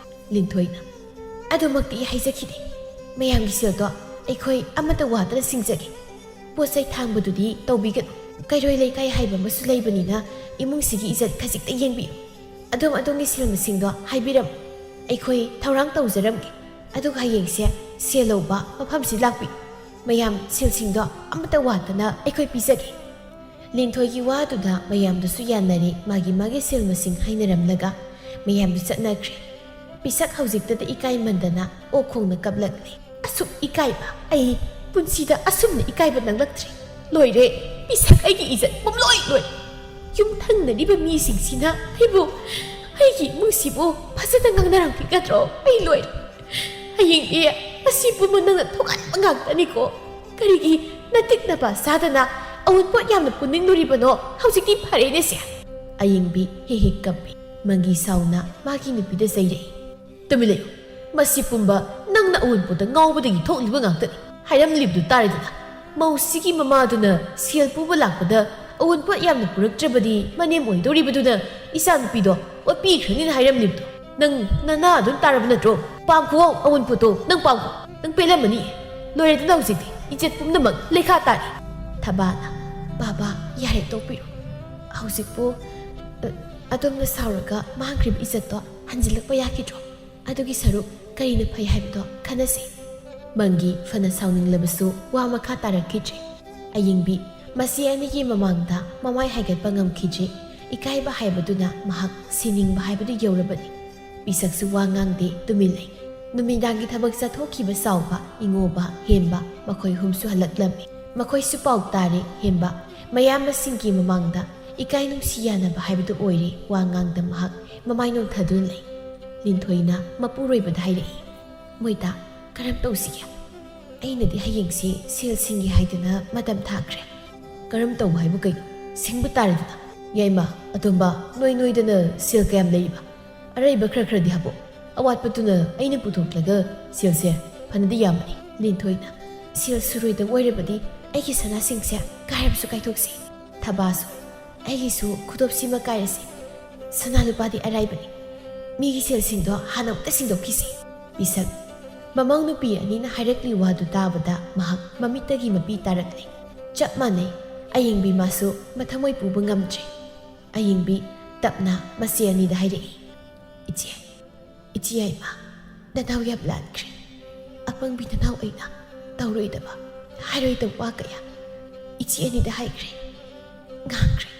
ꯂꯤꯟꯊꯣꯏꯅ, "ꯑꯗꯨꯃꯛꯇꯤ ꯑꯩ ꯍꯥꯏꯖꯈꯤꯗꯦ꯫ ꯃꯌꯥꯝꯒꯤ ꯁꯦꯜꯗꯣ ꯑꯩꯈꯣꯏ ꯑꯃꯠꯇ ꯋꯥꯗꯅ ꯁꯤꯡꯖꯒꯦ꯫ ꯄꯣꯠ ꯆꯩ ꯊꯥꯡꯕꯗꯨꯗꯤ ꯇꯧꯕꯤꯒꯅꯨ꯫ ꯀꯩꯔꯣꯏ ꯂꯩꯀꯥꯏ ꯍꯥꯏꯕ ꯑꯃꯁꯨ ꯂꯩꯕꯅꯤꯅ ꯏꯃꯨꯡꯁꯤꯒꯤ ꯏꯖꯠ ꯈꯖꯤꯛꯇ ꯌꯦꯡꯕꯤꯌꯨ꯫ ꯑꯗꯣꯝ ꯑꯗꯣꯝꯒꯤ ꯁꯦꯜ ꯃꯁꯤꯡꯗꯣ ꯍꯥꯏꯕꯤꯔꯝꯃꯨ꯫ ꯑꯩꯈꯣꯏ ꯊꯧꯔꯥꯡ ꯇꯧꯖꯔꯝꯒꯦ꯫ ꯑꯗꯨꯒ ꯍꯌꯦꯡꯁꯦ ꯁꯦꯜ ꯂꯧꯕ ꯃꯐꯝꯁꯤ ꯂꯥꯛꯄꯤꯌꯨ꯫ ꯃꯌꯥꯝ ꯁꯦꯜꯁꯤꯡꯗꯣ ꯑꯃꯠꯇ ꯋꯥꯠꯇꯅ ꯑꯩꯈꯣꯏ ꯄꯤꯖꯒꯦ꯫" ꯂꯤꯟꯊꯣꯏꯒꯤ ꯋꯥꯗꯨꯗ ꯃꯌꯥꯝꯗꯨꯁꯨ ꯌꯥꯅꯔꯦ꯫ ꯃꯥꯒꯤ ꯃꯥꯒꯤ ꯁꯦꯜ ꯃꯁꯤꯡ ꯍꯥꯏꯅꯔꯝꯂꯒ ꯃꯌꯥꯝꯗꯨ ꯆꯠꯅꯈ꯭ꯔꯦ꯫ ꯄꯤꯁꯛ ꯍꯧꯖꯤꯛꯇꯗ ꯏꯀꯥꯏꯃꯟꯗꯅ ꯑꯣꯛ ꯈꯣꯡꯅ ꯀꯞꯂꯛꯂꯦ꯫ "ꯑꯁꯨꯛ ꯏꯀꯥꯏꯕ ꯑꯩ ꯄꯨꯟꯁꯤꯗ ꯑꯁꯨꯝꯅ ꯏꯀꯥꯏꯕ ꯅꯪꯂꯛꯇ꯭ꯔꯤ꯫ ꯂꯣꯏꯔꯦ, ꯄꯤꯁꯛ ꯑꯩꯒꯤ ꯏꯖꯠ ꯄꯨꯝꯂꯣꯏ ꯂꯣꯏ꯫ ꯌꯨꯝ ꯊꯪꯅꯔꯤꯕ ꯃꯤꯁꯤꯡꯁꯤꯅ ꯑꯩꯕꯨ, ꯑꯩꯒꯤ ꯏꯃꯨꯡꯁꯤꯕꯨ ꯐꯖꯅ ꯉꯥꯡꯅꯔꯝꯈꯤꯒꯗ꯭ꯔꯣ? ꯑꯩ ꯂꯣꯏꯔꯦ꯫ ꯍꯌꯦꯡꯗꯤ ꯑꯁꯤ ꯄꯨꯝꯕ ꯅꯪꯅ ꯊꯣꯛꯍꯟꯕ ꯉꯥꯛꯇꯅꯤꯀꯣ꯫ ꯀꯔꯤꯒꯤ ꯅꯇꯤꯛ ꯅꯄꯥ ꯆꯥꯗꯅ ꯑꯋꯨꯟꯄꯣꯠ ꯌꯥꯝꯅ ꯄꯨꯅꯤꯡꯂꯨꯔꯤꯕꯅꯣ? ꯍꯧꯖꯤꯛꯇꯤ ꯐꯔꯦꯅꯦꯁꯦ꯫" ꯑꯌꯤꯡꯕꯤ ꯍꯦꯛ ꯍꯦꯛ ꯀꯞꯄꯤ꯫ ꯃꯪꯒꯤ ꯁꯥꯎꯅ ꯃꯥꯒꯤ ꯅꯨꯄꯤꯗ ꯆꯩꯔꯛꯏ꯫ "ꯇꯨꯃꯤꯟ ꯂꯩꯌꯨ꯫ ꯃꯁꯤ ꯄꯨꯝꯕ ꯅꯪꯅ ꯑꯋꯨꯟꯄꯣꯠꯇ ꯉꯥꯎꯕꯗꯒꯤ ꯊꯣꯛꯂꯤꯕ ꯉꯥꯛꯇꯅꯤ꯫ ꯍꯥꯏꯔꯝꯂꯤꯕꯗꯨ ꯇꯥꯔꯦꯗꯅ꯫ ꯃꯧꯁꯤꯒꯤ ꯃꯃꯥꯗꯨꯅ ꯁꯦꯜ ꯄꯨꯕ ꯂꯥꯛꯄꯗ ꯑꯋꯨꯟꯄꯣꯠ ꯌꯥꯝꯅ ꯄꯨꯔꯛꯇ꯭ꯔꯕꯗꯤ ꯃꯅꯦꯝ ꯑꯣꯏꯗꯧꯔꯤꯕꯗꯨꯅ ꯏꯆꯥꯅꯨꯄꯤꯗꯣ ꯑꯣꯠꯄꯤꯈ꯭ꯔꯅꯤꯅ ꯍꯥꯏꯔꯝꯂꯤꯕꯗꯣ꯫ ꯅꯪ ꯅꯅꯥ ꯑꯗꯨꯝ ꯇꯥꯔꯕ ꯅꯠꯇ꯭ꯔꯣ? ꯄꯥꯝꯈꯣ ꯑꯋꯨꯟꯄꯣꯠꯇꯣ, ꯅꯪ ꯄꯥꯝꯈꯣ꯫ ꯅꯪ ꯄꯦꯜꯂꯝꯃꯅꯤ꯫ ꯂꯣꯏꯔꯦꯗꯅ ꯍꯧꯖꯤꯛꯇꯤ꯫ ꯏꯖꯠ ꯄꯨꯝꯅꯃꯛ ꯂꯩꯈꯥ ꯇꯥꯔꯦ꯫" ꯊꯕꯥꯅ, "ꯕꯥꯕꯥ, ꯌꯥꯔꯦ ꯇꯣꯛꯄꯤꯔꯣ꯫ ꯍꯧꯖꯤꯛꯄꯨ, ꯑ, ꯑꯗꯣꯝꯅ ꯁꯥꯎꯔꯒ ꯃꯥꯡꯈ꯭ꯔꯤꯕ ꯏꯖꯠꯇꯣ ꯍꯟꯖꯤꯜꯂꯛꯄ ꯌꯥꯈꯤꯗ꯭ꯔꯣ? ꯑꯗꯨꯒꯤ ꯁꯔꯨꯛ ꯀꯔꯤꯅ ꯐꯩ ꯍꯥꯏꯕꯗꯣ ꯈꯟꯅꯁꯤ꯫" ꯃꯪꯒꯤ ꯐꯅ ꯁꯥꯎꯅꯤꯡꯂꯕꯁꯨ ꯋꯥ ꯃꯈꯥ ꯇꯥꯔꯛꯈꯤꯗ꯭ꯔꯦ꯫ ꯑꯌꯤꯡꯕꯤ, ꯃꯁꯤ ꯑꯅꯤꯒꯤ ꯃꯃꯥꯡꯗ ꯃꯃꯥꯏ ꯍꯥꯏꯒꯠꯄ ꯉꯝꯈꯤꯗ꯭ꯔꯦ꯫ ꯏꯀꯥꯏꯕ ꯍꯥꯏꯕꯗꯨꯅ ꯃꯍꯥꯛ ꯁꯤꯅꯤꯡꯕ ꯍꯥꯏꯕꯗꯨ ꯌꯧꯔꯕꯅꯤ꯫ ꯄꯤꯁꯛꯁꯨ ꯋꯥ ꯉꯥꯡꯗꯦ, ꯇꯨꯃꯤꯟ ꯂꯩ꯫ ꯅꯨꯃꯤꯗꯥꯡꯒꯤ ꯊꯕꯛ ꯆꯠꯊꯣꯛꯈꯤꯕ ꯆꯥꯎꯕ, ꯏꯉꯣꯕ, ꯍꯦꯝꯕ ꯃꯈꯣꯏ ꯑꯍꯨꯝꯁꯨ ꯍꯜꯂꯛꯂꯝꯃꯤ꯫ ꯃꯈꯣꯏꯁꯨ ꯄꯥꯎ ꯇꯥꯔꯦ꯫ ꯍꯦꯝꯕ ꯃꯌꯥꯝꯕꯁꯤꯡꯒꯤ ꯃꯃꯥꯡꯗ ꯏꯀꯥꯏ ꯅꯨꯡꯁꯤ ꯌꯥꯅꯕ ꯍꯥꯏꯕꯗꯨ ꯑꯣꯏꯔꯦ꯫ ꯋꯥ ꯉꯥꯡꯗ ꯃꯍꯥꯛ ꯃꯃꯥꯏ ꯅꯣꯟꯊꯗꯨꯅ ꯂꯩ꯫ ꯂꯤꯟꯊꯣꯏꯅ ꯃꯄꯨꯔꯣꯏꯕꯗ ꯍꯥꯏꯔꯛꯏ, "ꯃꯣꯏꯗ ꯀꯔꯝ ꯇꯧꯁꯤꯒꯦ? ꯑꯩꯅꯗꯤ ꯍꯌꯦꯡꯁꯦ ꯁꯦꯜ ꯁꯤꯡꯒꯦ ꯍꯥꯏꯗꯅ ꯃꯇꯝ ꯊꯥꯈ꯭ꯔꯦ꯫" "ꯀꯔꯝ ꯇꯧ ꯍꯥꯏꯕꯨ ꯀꯩꯅꯣ? ꯁꯤꯡꯕ ꯇꯥꯔꯦꯗꯅ꯫" "ꯌꯥꯏꯃ, ꯑꯗꯣꯝꯕ, ꯅꯣꯏ ꯅꯣꯏꯗꯅ ꯁꯦꯜ ꯀꯌꯥꯝ ꯂꯩꯔꯤꯕ? ꯑꯔꯩꯕ ꯈꯔ ꯈꯔꯗꯤ ꯍꯥꯞꯄꯣ꯫ ꯑꯋꯥꯠꯄꯗꯨꯅ ꯑꯩꯅ ꯄꯨꯊꯣꯛꯂꯒ ꯁꯦꯜꯁꯦ ꯐꯅꯗꯤ ꯌꯥꯝꯕꯅꯤ꯫" ꯂꯤꯟꯊꯣꯏꯅ, "ꯁꯦꯜ ꯁꯨꯔꯣꯏꯗꯕ ꯑꯣꯏꯔꯕꯗꯤ ꯑꯩꯒꯤ ꯁꯅꯥꯁꯤꯡꯁꯦ ꯀꯥꯏꯔꯕꯁꯨ ꯀꯥꯏꯊꯣꯛꯁꯤ꯫ ꯊꯕꯥꯁꯨ, ꯑꯩꯒꯤꯁꯨ ꯈꯨꯗꯣꯞꯁꯤꯃ ꯀꯥꯏꯔꯁꯤ꯫ ꯁꯅꯥ ꯂꯨꯄꯥꯗꯤ ꯑꯔꯥꯏꯕꯅꯤ꯫ ꯃꯤꯒꯤ ꯁꯦꯜꯁꯤꯡꯗꯣ ꯍꯥꯟꯅ ꯑꯃꯨꯛꯇ ꯁꯤꯡꯗꯣꯛꯈꯤꯁꯤ꯫" ꯄꯤꯁꯛ ꯃꯃꯧ ꯅꯨꯄꯤ ꯑꯅꯤꯅ ꯍꯥꯏꯔꯛꯂꯤ ꯋꯥꯗꯨ ꯇꯥꯕꯗ ꯃꯍꯥꯛ ꯃꯃꯤꯠꯇꯒꯤ ꯃꯄꯤ ꯇꯥꯔꯛꯂꯦ꯫ ꯆꯞ ꯃꯥꯟꯅꯩ꯫ ꯑꯌꯤꯡꯕꯤ ꯃꯥꯁꯨ ꯃꯊꯃꯣꯏ ꯄꯨꯕ ꯉꯝꯗ꯭ꯔꯦ꯫ ꯑꯌꯤꯡꯕꯤ ꯇꯞꯅ ꯃꯆꯦ ꯑꯅꯤꯗ ꯍꯥꯏꯔꯛꯏ, "ꯏꯆꯦ, ꯏꯆꯦ ꯌꯥꯏꯃ, ꯅꯅꯥꯎ ꯌꯥꯝ ꯂꯥꯟꯈ꯭ꯔꯦ꯫ ꯑꯄꯪꯕꯤ ꯅꯅꯥꯎ ꯑꯩꯅ ꯇꯧꯔꯣꯏꯗꯕ, ꯍꯥꯏꯔꯣꯏꯗꯕ ꯋꯥ ꯀꯌꯥ ꯏꯆꯦ ꯑꯅꯤꯗ ꯍꯥꯏꯈ꯭ꯔꯦ, ꯉꯥꯡꯈ꯭ꯔꯦ꯫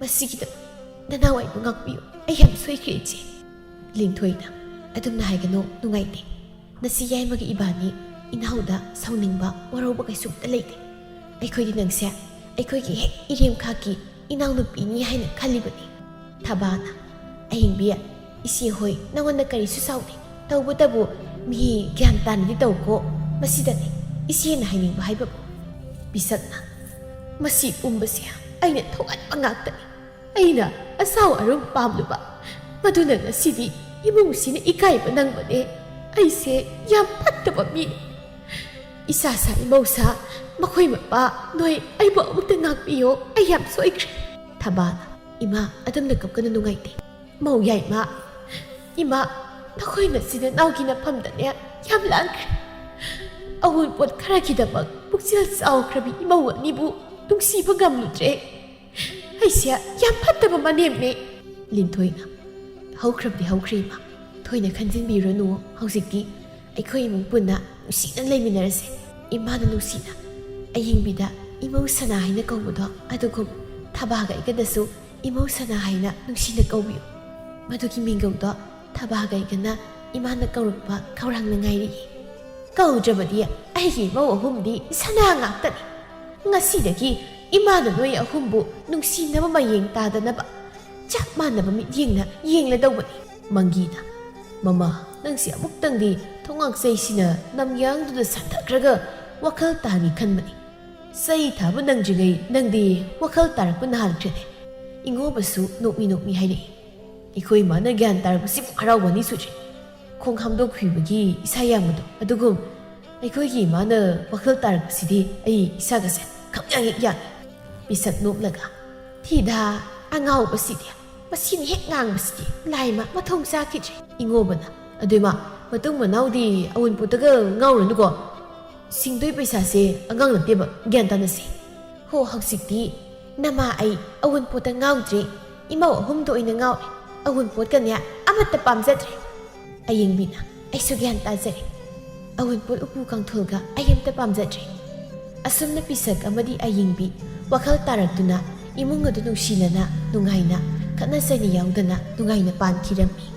ꯃꯁꯤꯒꯤꯗꯃꯛ ꯅꯅꯥꯎ ꯑꯩꯕꯨ ꯉꯥꯛꯄꯤꯌꯨ꯫ ꯑꯩ ꯌꯥꯝ ꯁꯣꯏꯈ꯭ꯔꯦ ꯏꯆꯦ꯫" ꯂꯤꯟꯊꯣꯏꯅ, "ꯑꯗꯨꯝꯅ ꯍꯥꯏꯒꯅꯨ, ꯅꯨꯡꯉꯥꯏꯇꯦ꯫ ꯅꯁꯤ ꯌꯥꯏꯃꯒ ꯏꯕꯥꯅꯤ ꯏꯅꯥꯎꯗ ꯁꯥꯎꯅꯤꯡꯕ, ꯋꯥꯔꯧꯕ ꯀꯩꯁꯨꯝꯇ ꯂꯩꯇꯦ꯫ ꯑꯩꯈꯣꯏꯗꯤ ꯅꯪꯁꯦ ꯑꯩꯈꯣꯏꯒꯤ ꯍꯦꯛ ꯏꯔꯦꯝꯈꯥꯛꯀꯤ ꯏꯅꯥꯎꯅꯨꯄꯤꯅꯤ ꯍꯥꯏꯅ ꯈꯜꯂꯤꯕꯅꯤ꯫" ꯊꯕꯥꯅ, "ꯑꯍꯤꯡꯕꯤ, ꯏꯆꯦ ꯍꯣꯏ ꯅꯉꯣꯟꯗ ꯀꯔꯤꯁꯨ ꯁꯥꯎꯗꯦ꯫ ꯇꯧꯕꯇꯕꯨ ꯃꯤ ꯒ꯭ꯌꯥꯟ ꯇꯥꯅꯗꯤ ꯇꯧꯀꯣ꯫ ꯃꯁꯤꯗꯅꯤ ꯏꯆꯦꯅ ꯍꯥꯏꯅꯤꯡꯕ ꯍꯥꯏꯕꯕꯨ꯫" ꯄꯤꯁꯛꯅ, "ꯃꯁꯤ ꯄꯨꯝꯕꯁꯦ ꯑꯩꯅ ꯊꯣꯛꯍꯟꯕ ꯉꯥꯛꯇꯅꯤ꯫ ꯑꯩꯅ ꯑꯁꯥꯎ ꯑꯔꯨꯝ ꯄꯥꯝꯂꯨꯕ꯫ ꯃꯗꯨꯅ ꯉꯁꯤꯗꯤ ꯏꯃꯨꯡꯁꯤꯅ ꯏꯀꯥꯏꯕ ꯅꯪꯕꯅꯦ꯫ ꯑꯩꯁꯦ ꯌꯥꯝ ꯐꯠꯇꯕ ꯃꯤꯅꯤ꯫ ꯏꯁꯥ ꯁꯥ ꯏꯃꯧꯁꯥ, ꯃꯈꯣꯏ ꯃꯄꯥ, ꯅꯣꯏ ꯑꯩꯕꯨ ꯑꯃꯨꯛꯇ ꯉꯥꯛꯄꯤꯌꯣ꯫ ꯑꯩ ꯌꯥꯝ ꯁꯣꯏꯈ꯭ꯔꯦ꯫" ꯊꯕꯥꯅ, "ꯏꯃꯥ, ꯑꯗꯨꯝꯅ ꯀꯞꯀꯅꯨ, ꯅꯨꯡꯉꯥꯏꯇꯦ꯫ ꯃꯧ ꯌꯥꯏꯃ, ꯏꯃꯥ, ꯅꯈꯣꯏ ꯅꯆꯤꯟ ꯅꯅꯥꯎꯒꯤ ꯅꯐꯝꯗꯅꯦ ꯌꯥꯝ ꯂꯥꯟꯈ꯭ꯔꯦ꯫ ꯑꯋꯨꯟꯄꯣꯠ ꯈꯔꯒꯤꯗꯃꯛ ꯄꯨꯛꯆꯦꯜ ꯆꯥꯎꯈ꯭ꯔꯕꯤ ꯏꯃꯧ ꯑꯅꯤꯕꯨ ꯅꯨꯡꯁꯤꯕ ꯉꯝꯂꯨꯗ꯭ꯔꯦ꯫ ꯑꯩꯁꯦ ꯌꯥꯝ ꯐꯠꯇꯕ ꯃꯅꯦꯝꯅꯦ꯫" ꯂꯤꯟꯊꯣꯏꯅ, "ꯍꯧꯈ꯭ꯔꯕꯗꯤ ꯍꯧꯈ꯭ꯔꯦ ꯏꯃꯥ, ꯊꯣꯏꯅ ꯈꯟꯖꯤꯟꯕꯤꯔꯨꯅꯨ꯫ ꯍꯧꯖꯤꯛꯇꯤ ꯑꯩꯈꯣꯏ ꯏꯃꯨꯡ ꯄꯨꯟꯅ ꯅꯨꯡꯁꯤꯅ ꯂꯩꯃꯤꯟꯅꯔꯁꯦ꯫" ꯏꯃꯥꯅ ꯅꯨꯡꯁꯤꯅ ꯑꯌꯤꯡꯕꯤꯗ ꯏꯃꯧ ꯁꯅꯥ ꯍꯥꯏꯅ ꯀꯧꯕꯗꯣ, ꯑꯗꯨꯒꯨꯝ ꯊꯕꯥꯒ ꯑꯩꯒꯗꯁꯨ ꯏꯃꯧ ꯁꯅꯥ ꯍꯥꯏꯅ ꯅꯨꯡꯁꯤꯅ ꯀꯧꯕꯤꯌꯨ꯫ ꯃꯗꯨꯒꯤ ꯃꯤꯡꯒꯧꯗꯣ ꯊꯕꯥꯒ ꯑꯩꯒꯅ ꯏꯃꯥꯅ ꯀꯧꯔꯛꯄ ꯈꯧꯔꯥꯡꯅ ꯉꯥꯏꯔꯤꯌꯦ꯫ ꯀꯧꯗ꯭ꯔꯕꯗꯤ ꯑꯩꯒꯤ ꯏꯃꯧ ꯑꯍꯨꯝꯗꯤ ꯁꯅꯥ ꯉꯥꯛꯇꯅꯤ꯫ ꯉꯁꯤꯗꯒꯤ ꯏꯃꯥꯅ ꯅꯣꯏ ꯑꯍꯨꯝꯕꯨ ꯅꯨꯡꯁꯤꯅꯕ ꯃꯌꯦꯡ ꯇꯥꯗꯅꯕ ꯆꯞ ꯃꯥꯟꯅꯕ ꯃꯤꯠꯌꯦꯡꯅ ꯌꯦꯡꯂꯗꯧꯕꯅꯤ꯫ ꯃꯪꯒꯤꯅ, "ꯃꯃꯥ, ꯅꯪꯁꯤ ꯑꯃꯨꯛꯇꯪꯗꯤ ꯊꯣꯉꯥꯛꯆꯩꯁꯤꯅ ꯅꯝꯌꯥꯡꯗꯨꯗ ꯁꯟꯊꯈ꯭ꯔꯒ ꯋꯥꯈꯜ ꯇꯥꯒꯦ ꯈꯟꯕꯅꯤ꯫ ꯆꯩ ꯊꯥꯕ ꯅꯪꯗ꯭ꯔꯤꯉꯩ ꯅꯪꯗꯤ ꯋꯥꯈꯜ ꯇꯥꯔꯛꯄ ꯅꯍꯥꯟꯈ꯭ꯔꯦꯅꯦ꯫" ꯏꯉꯣꯕꯁꯨ ꯅꯣꯛꯃꯤ ꯅꯣꯛꯃꯤ ꯍꯥꯏꯔꯛꯏ, "ꯑꯩꯈꯣꯏ ꯏꯃꯥꯅ ꯒ꯭ꯌꯥꯟ ꯇꯥꯔꯛꯄꯁꯤꯕꯨ ꯍꯔꯥꯎꯕ ꯑꯅꯤ ꯁꯨꯗ꯭ꯔꯤ꯫ ꯈꯣꯡ ꯍꯥꯝꯗꯣꯛꯈꯤꯕꯒꯤ ꯏꯁꯥ ꯌꯥꯡꯕꯗꯣ ꯑꯗꯨꯒꯨꯝ ꯑꯩꯈꯣꯏꯒꯤ ꯏꯃꯥꯅ ꯋꯥꯈꯜ ꯇꯥꯔꯛꯄꯁꯤꯗꯤ ꯑꯩ ꯏꯁꯥꯒꯁꯦ ꯈꯪꯌꯥꯡ ꯍꯦꯛ ꯌꯥꯡꯏ꯫" ꯄꯤꯁꯛ ꯅꯣꯛꯂꯒ, "ꯊꯤꯗ, ꯑꯉꯥꯎꯕꯁꯤꯗꯤ, ꯃꯁꯤꯅ ꯍꯦꯛ ꯉꯥꯡꯕꯁꯤꯗꯤ ꯂꯥꯏꯃ ꯃꯊꯣꯡ ꯆꯥꯈꯤꯗ꯭ꯔꯦ꯫" ꯏꯉꯣꯕꯅ, "ꯑꯗꯨ ꯏꯃꯥ, ꯃꯇꯨꯡ ꯃꯅꯥꯎꯗꯤ ꯑꯋꯨꯟꯄꯣꯠꯇꯒ ꯉꯥꯎꯔꯅꯨꯀꯣ꯫ ꯁꯤꯡꯗꯣꯏ ꯄꯩꯁꯥꯁꯦ ꯑꯉꯥꯡ ꯅꯠꯇꯦꯕ, ꯒ꯭ꯌꯥꯟ ꯇꯥꯅꯁꯦ꯫ ꯍꯣ, ꯍꯧꯖꯤꯛꯇꯤ ꯅꯃꯥ ꯑꯩ ꯑꯋꯨꯟꯄꯣꯠꯇ ꯉꯥꯎꯗ꯭ꯔꯦ, ꯏꯃꯧ ꯑꯍꯨꯝꯗ ꯑꯣꯏꯅ ꯉꯥꯎꯔꯦ꯫ ꯑꯋꯨꯟꯄꯣꯠꯀꯅꯦ ꯑꯃꯠꯇ ꯄꯥꯝꯖꯗ꯭ꯔꯦ꯫" ꯑꯌꯦꯡꯕꯤꯅ, "ꯑꯩꯁꯨ ꯒ꯭ꯌꯥꯟ ꯇꯥꯖꯔꯦ꯫ ꯑꯋꯨꯟꯄꯣꯠ ꯎꯄꯨ ꯀꯥꯡꯊꯣꯜꯒ ꯑꯩ ꯑꯝꯇ ꯄꯥꯝꯖꯗ꯭ꯔꯦ꯫" ꯑꯁꯨꯝꯅ ꯄꯤꯁꯛ ꯑꯃꯗꯤ ꯑꯌꯦꯡꯕꯤ ꯋꯥꯈꯜ ꯇꯥꯔꯛꯇꯨꯅ ꯏꯃꯨꯡ ꯑꯗꯨ ꯅꯨꯡꯁꯤꯅꯅ ꯅꯨꯡꯉꯥꯏꯅ ꯈꯠꯅ ꯆꯩꯅ ꯌꯥꯎꯗꯅ ꯅꯨꯡꯉꯥꯏꯅ ꯄꯥꯟꯈꯤꯔꯝꯃꯤ꯫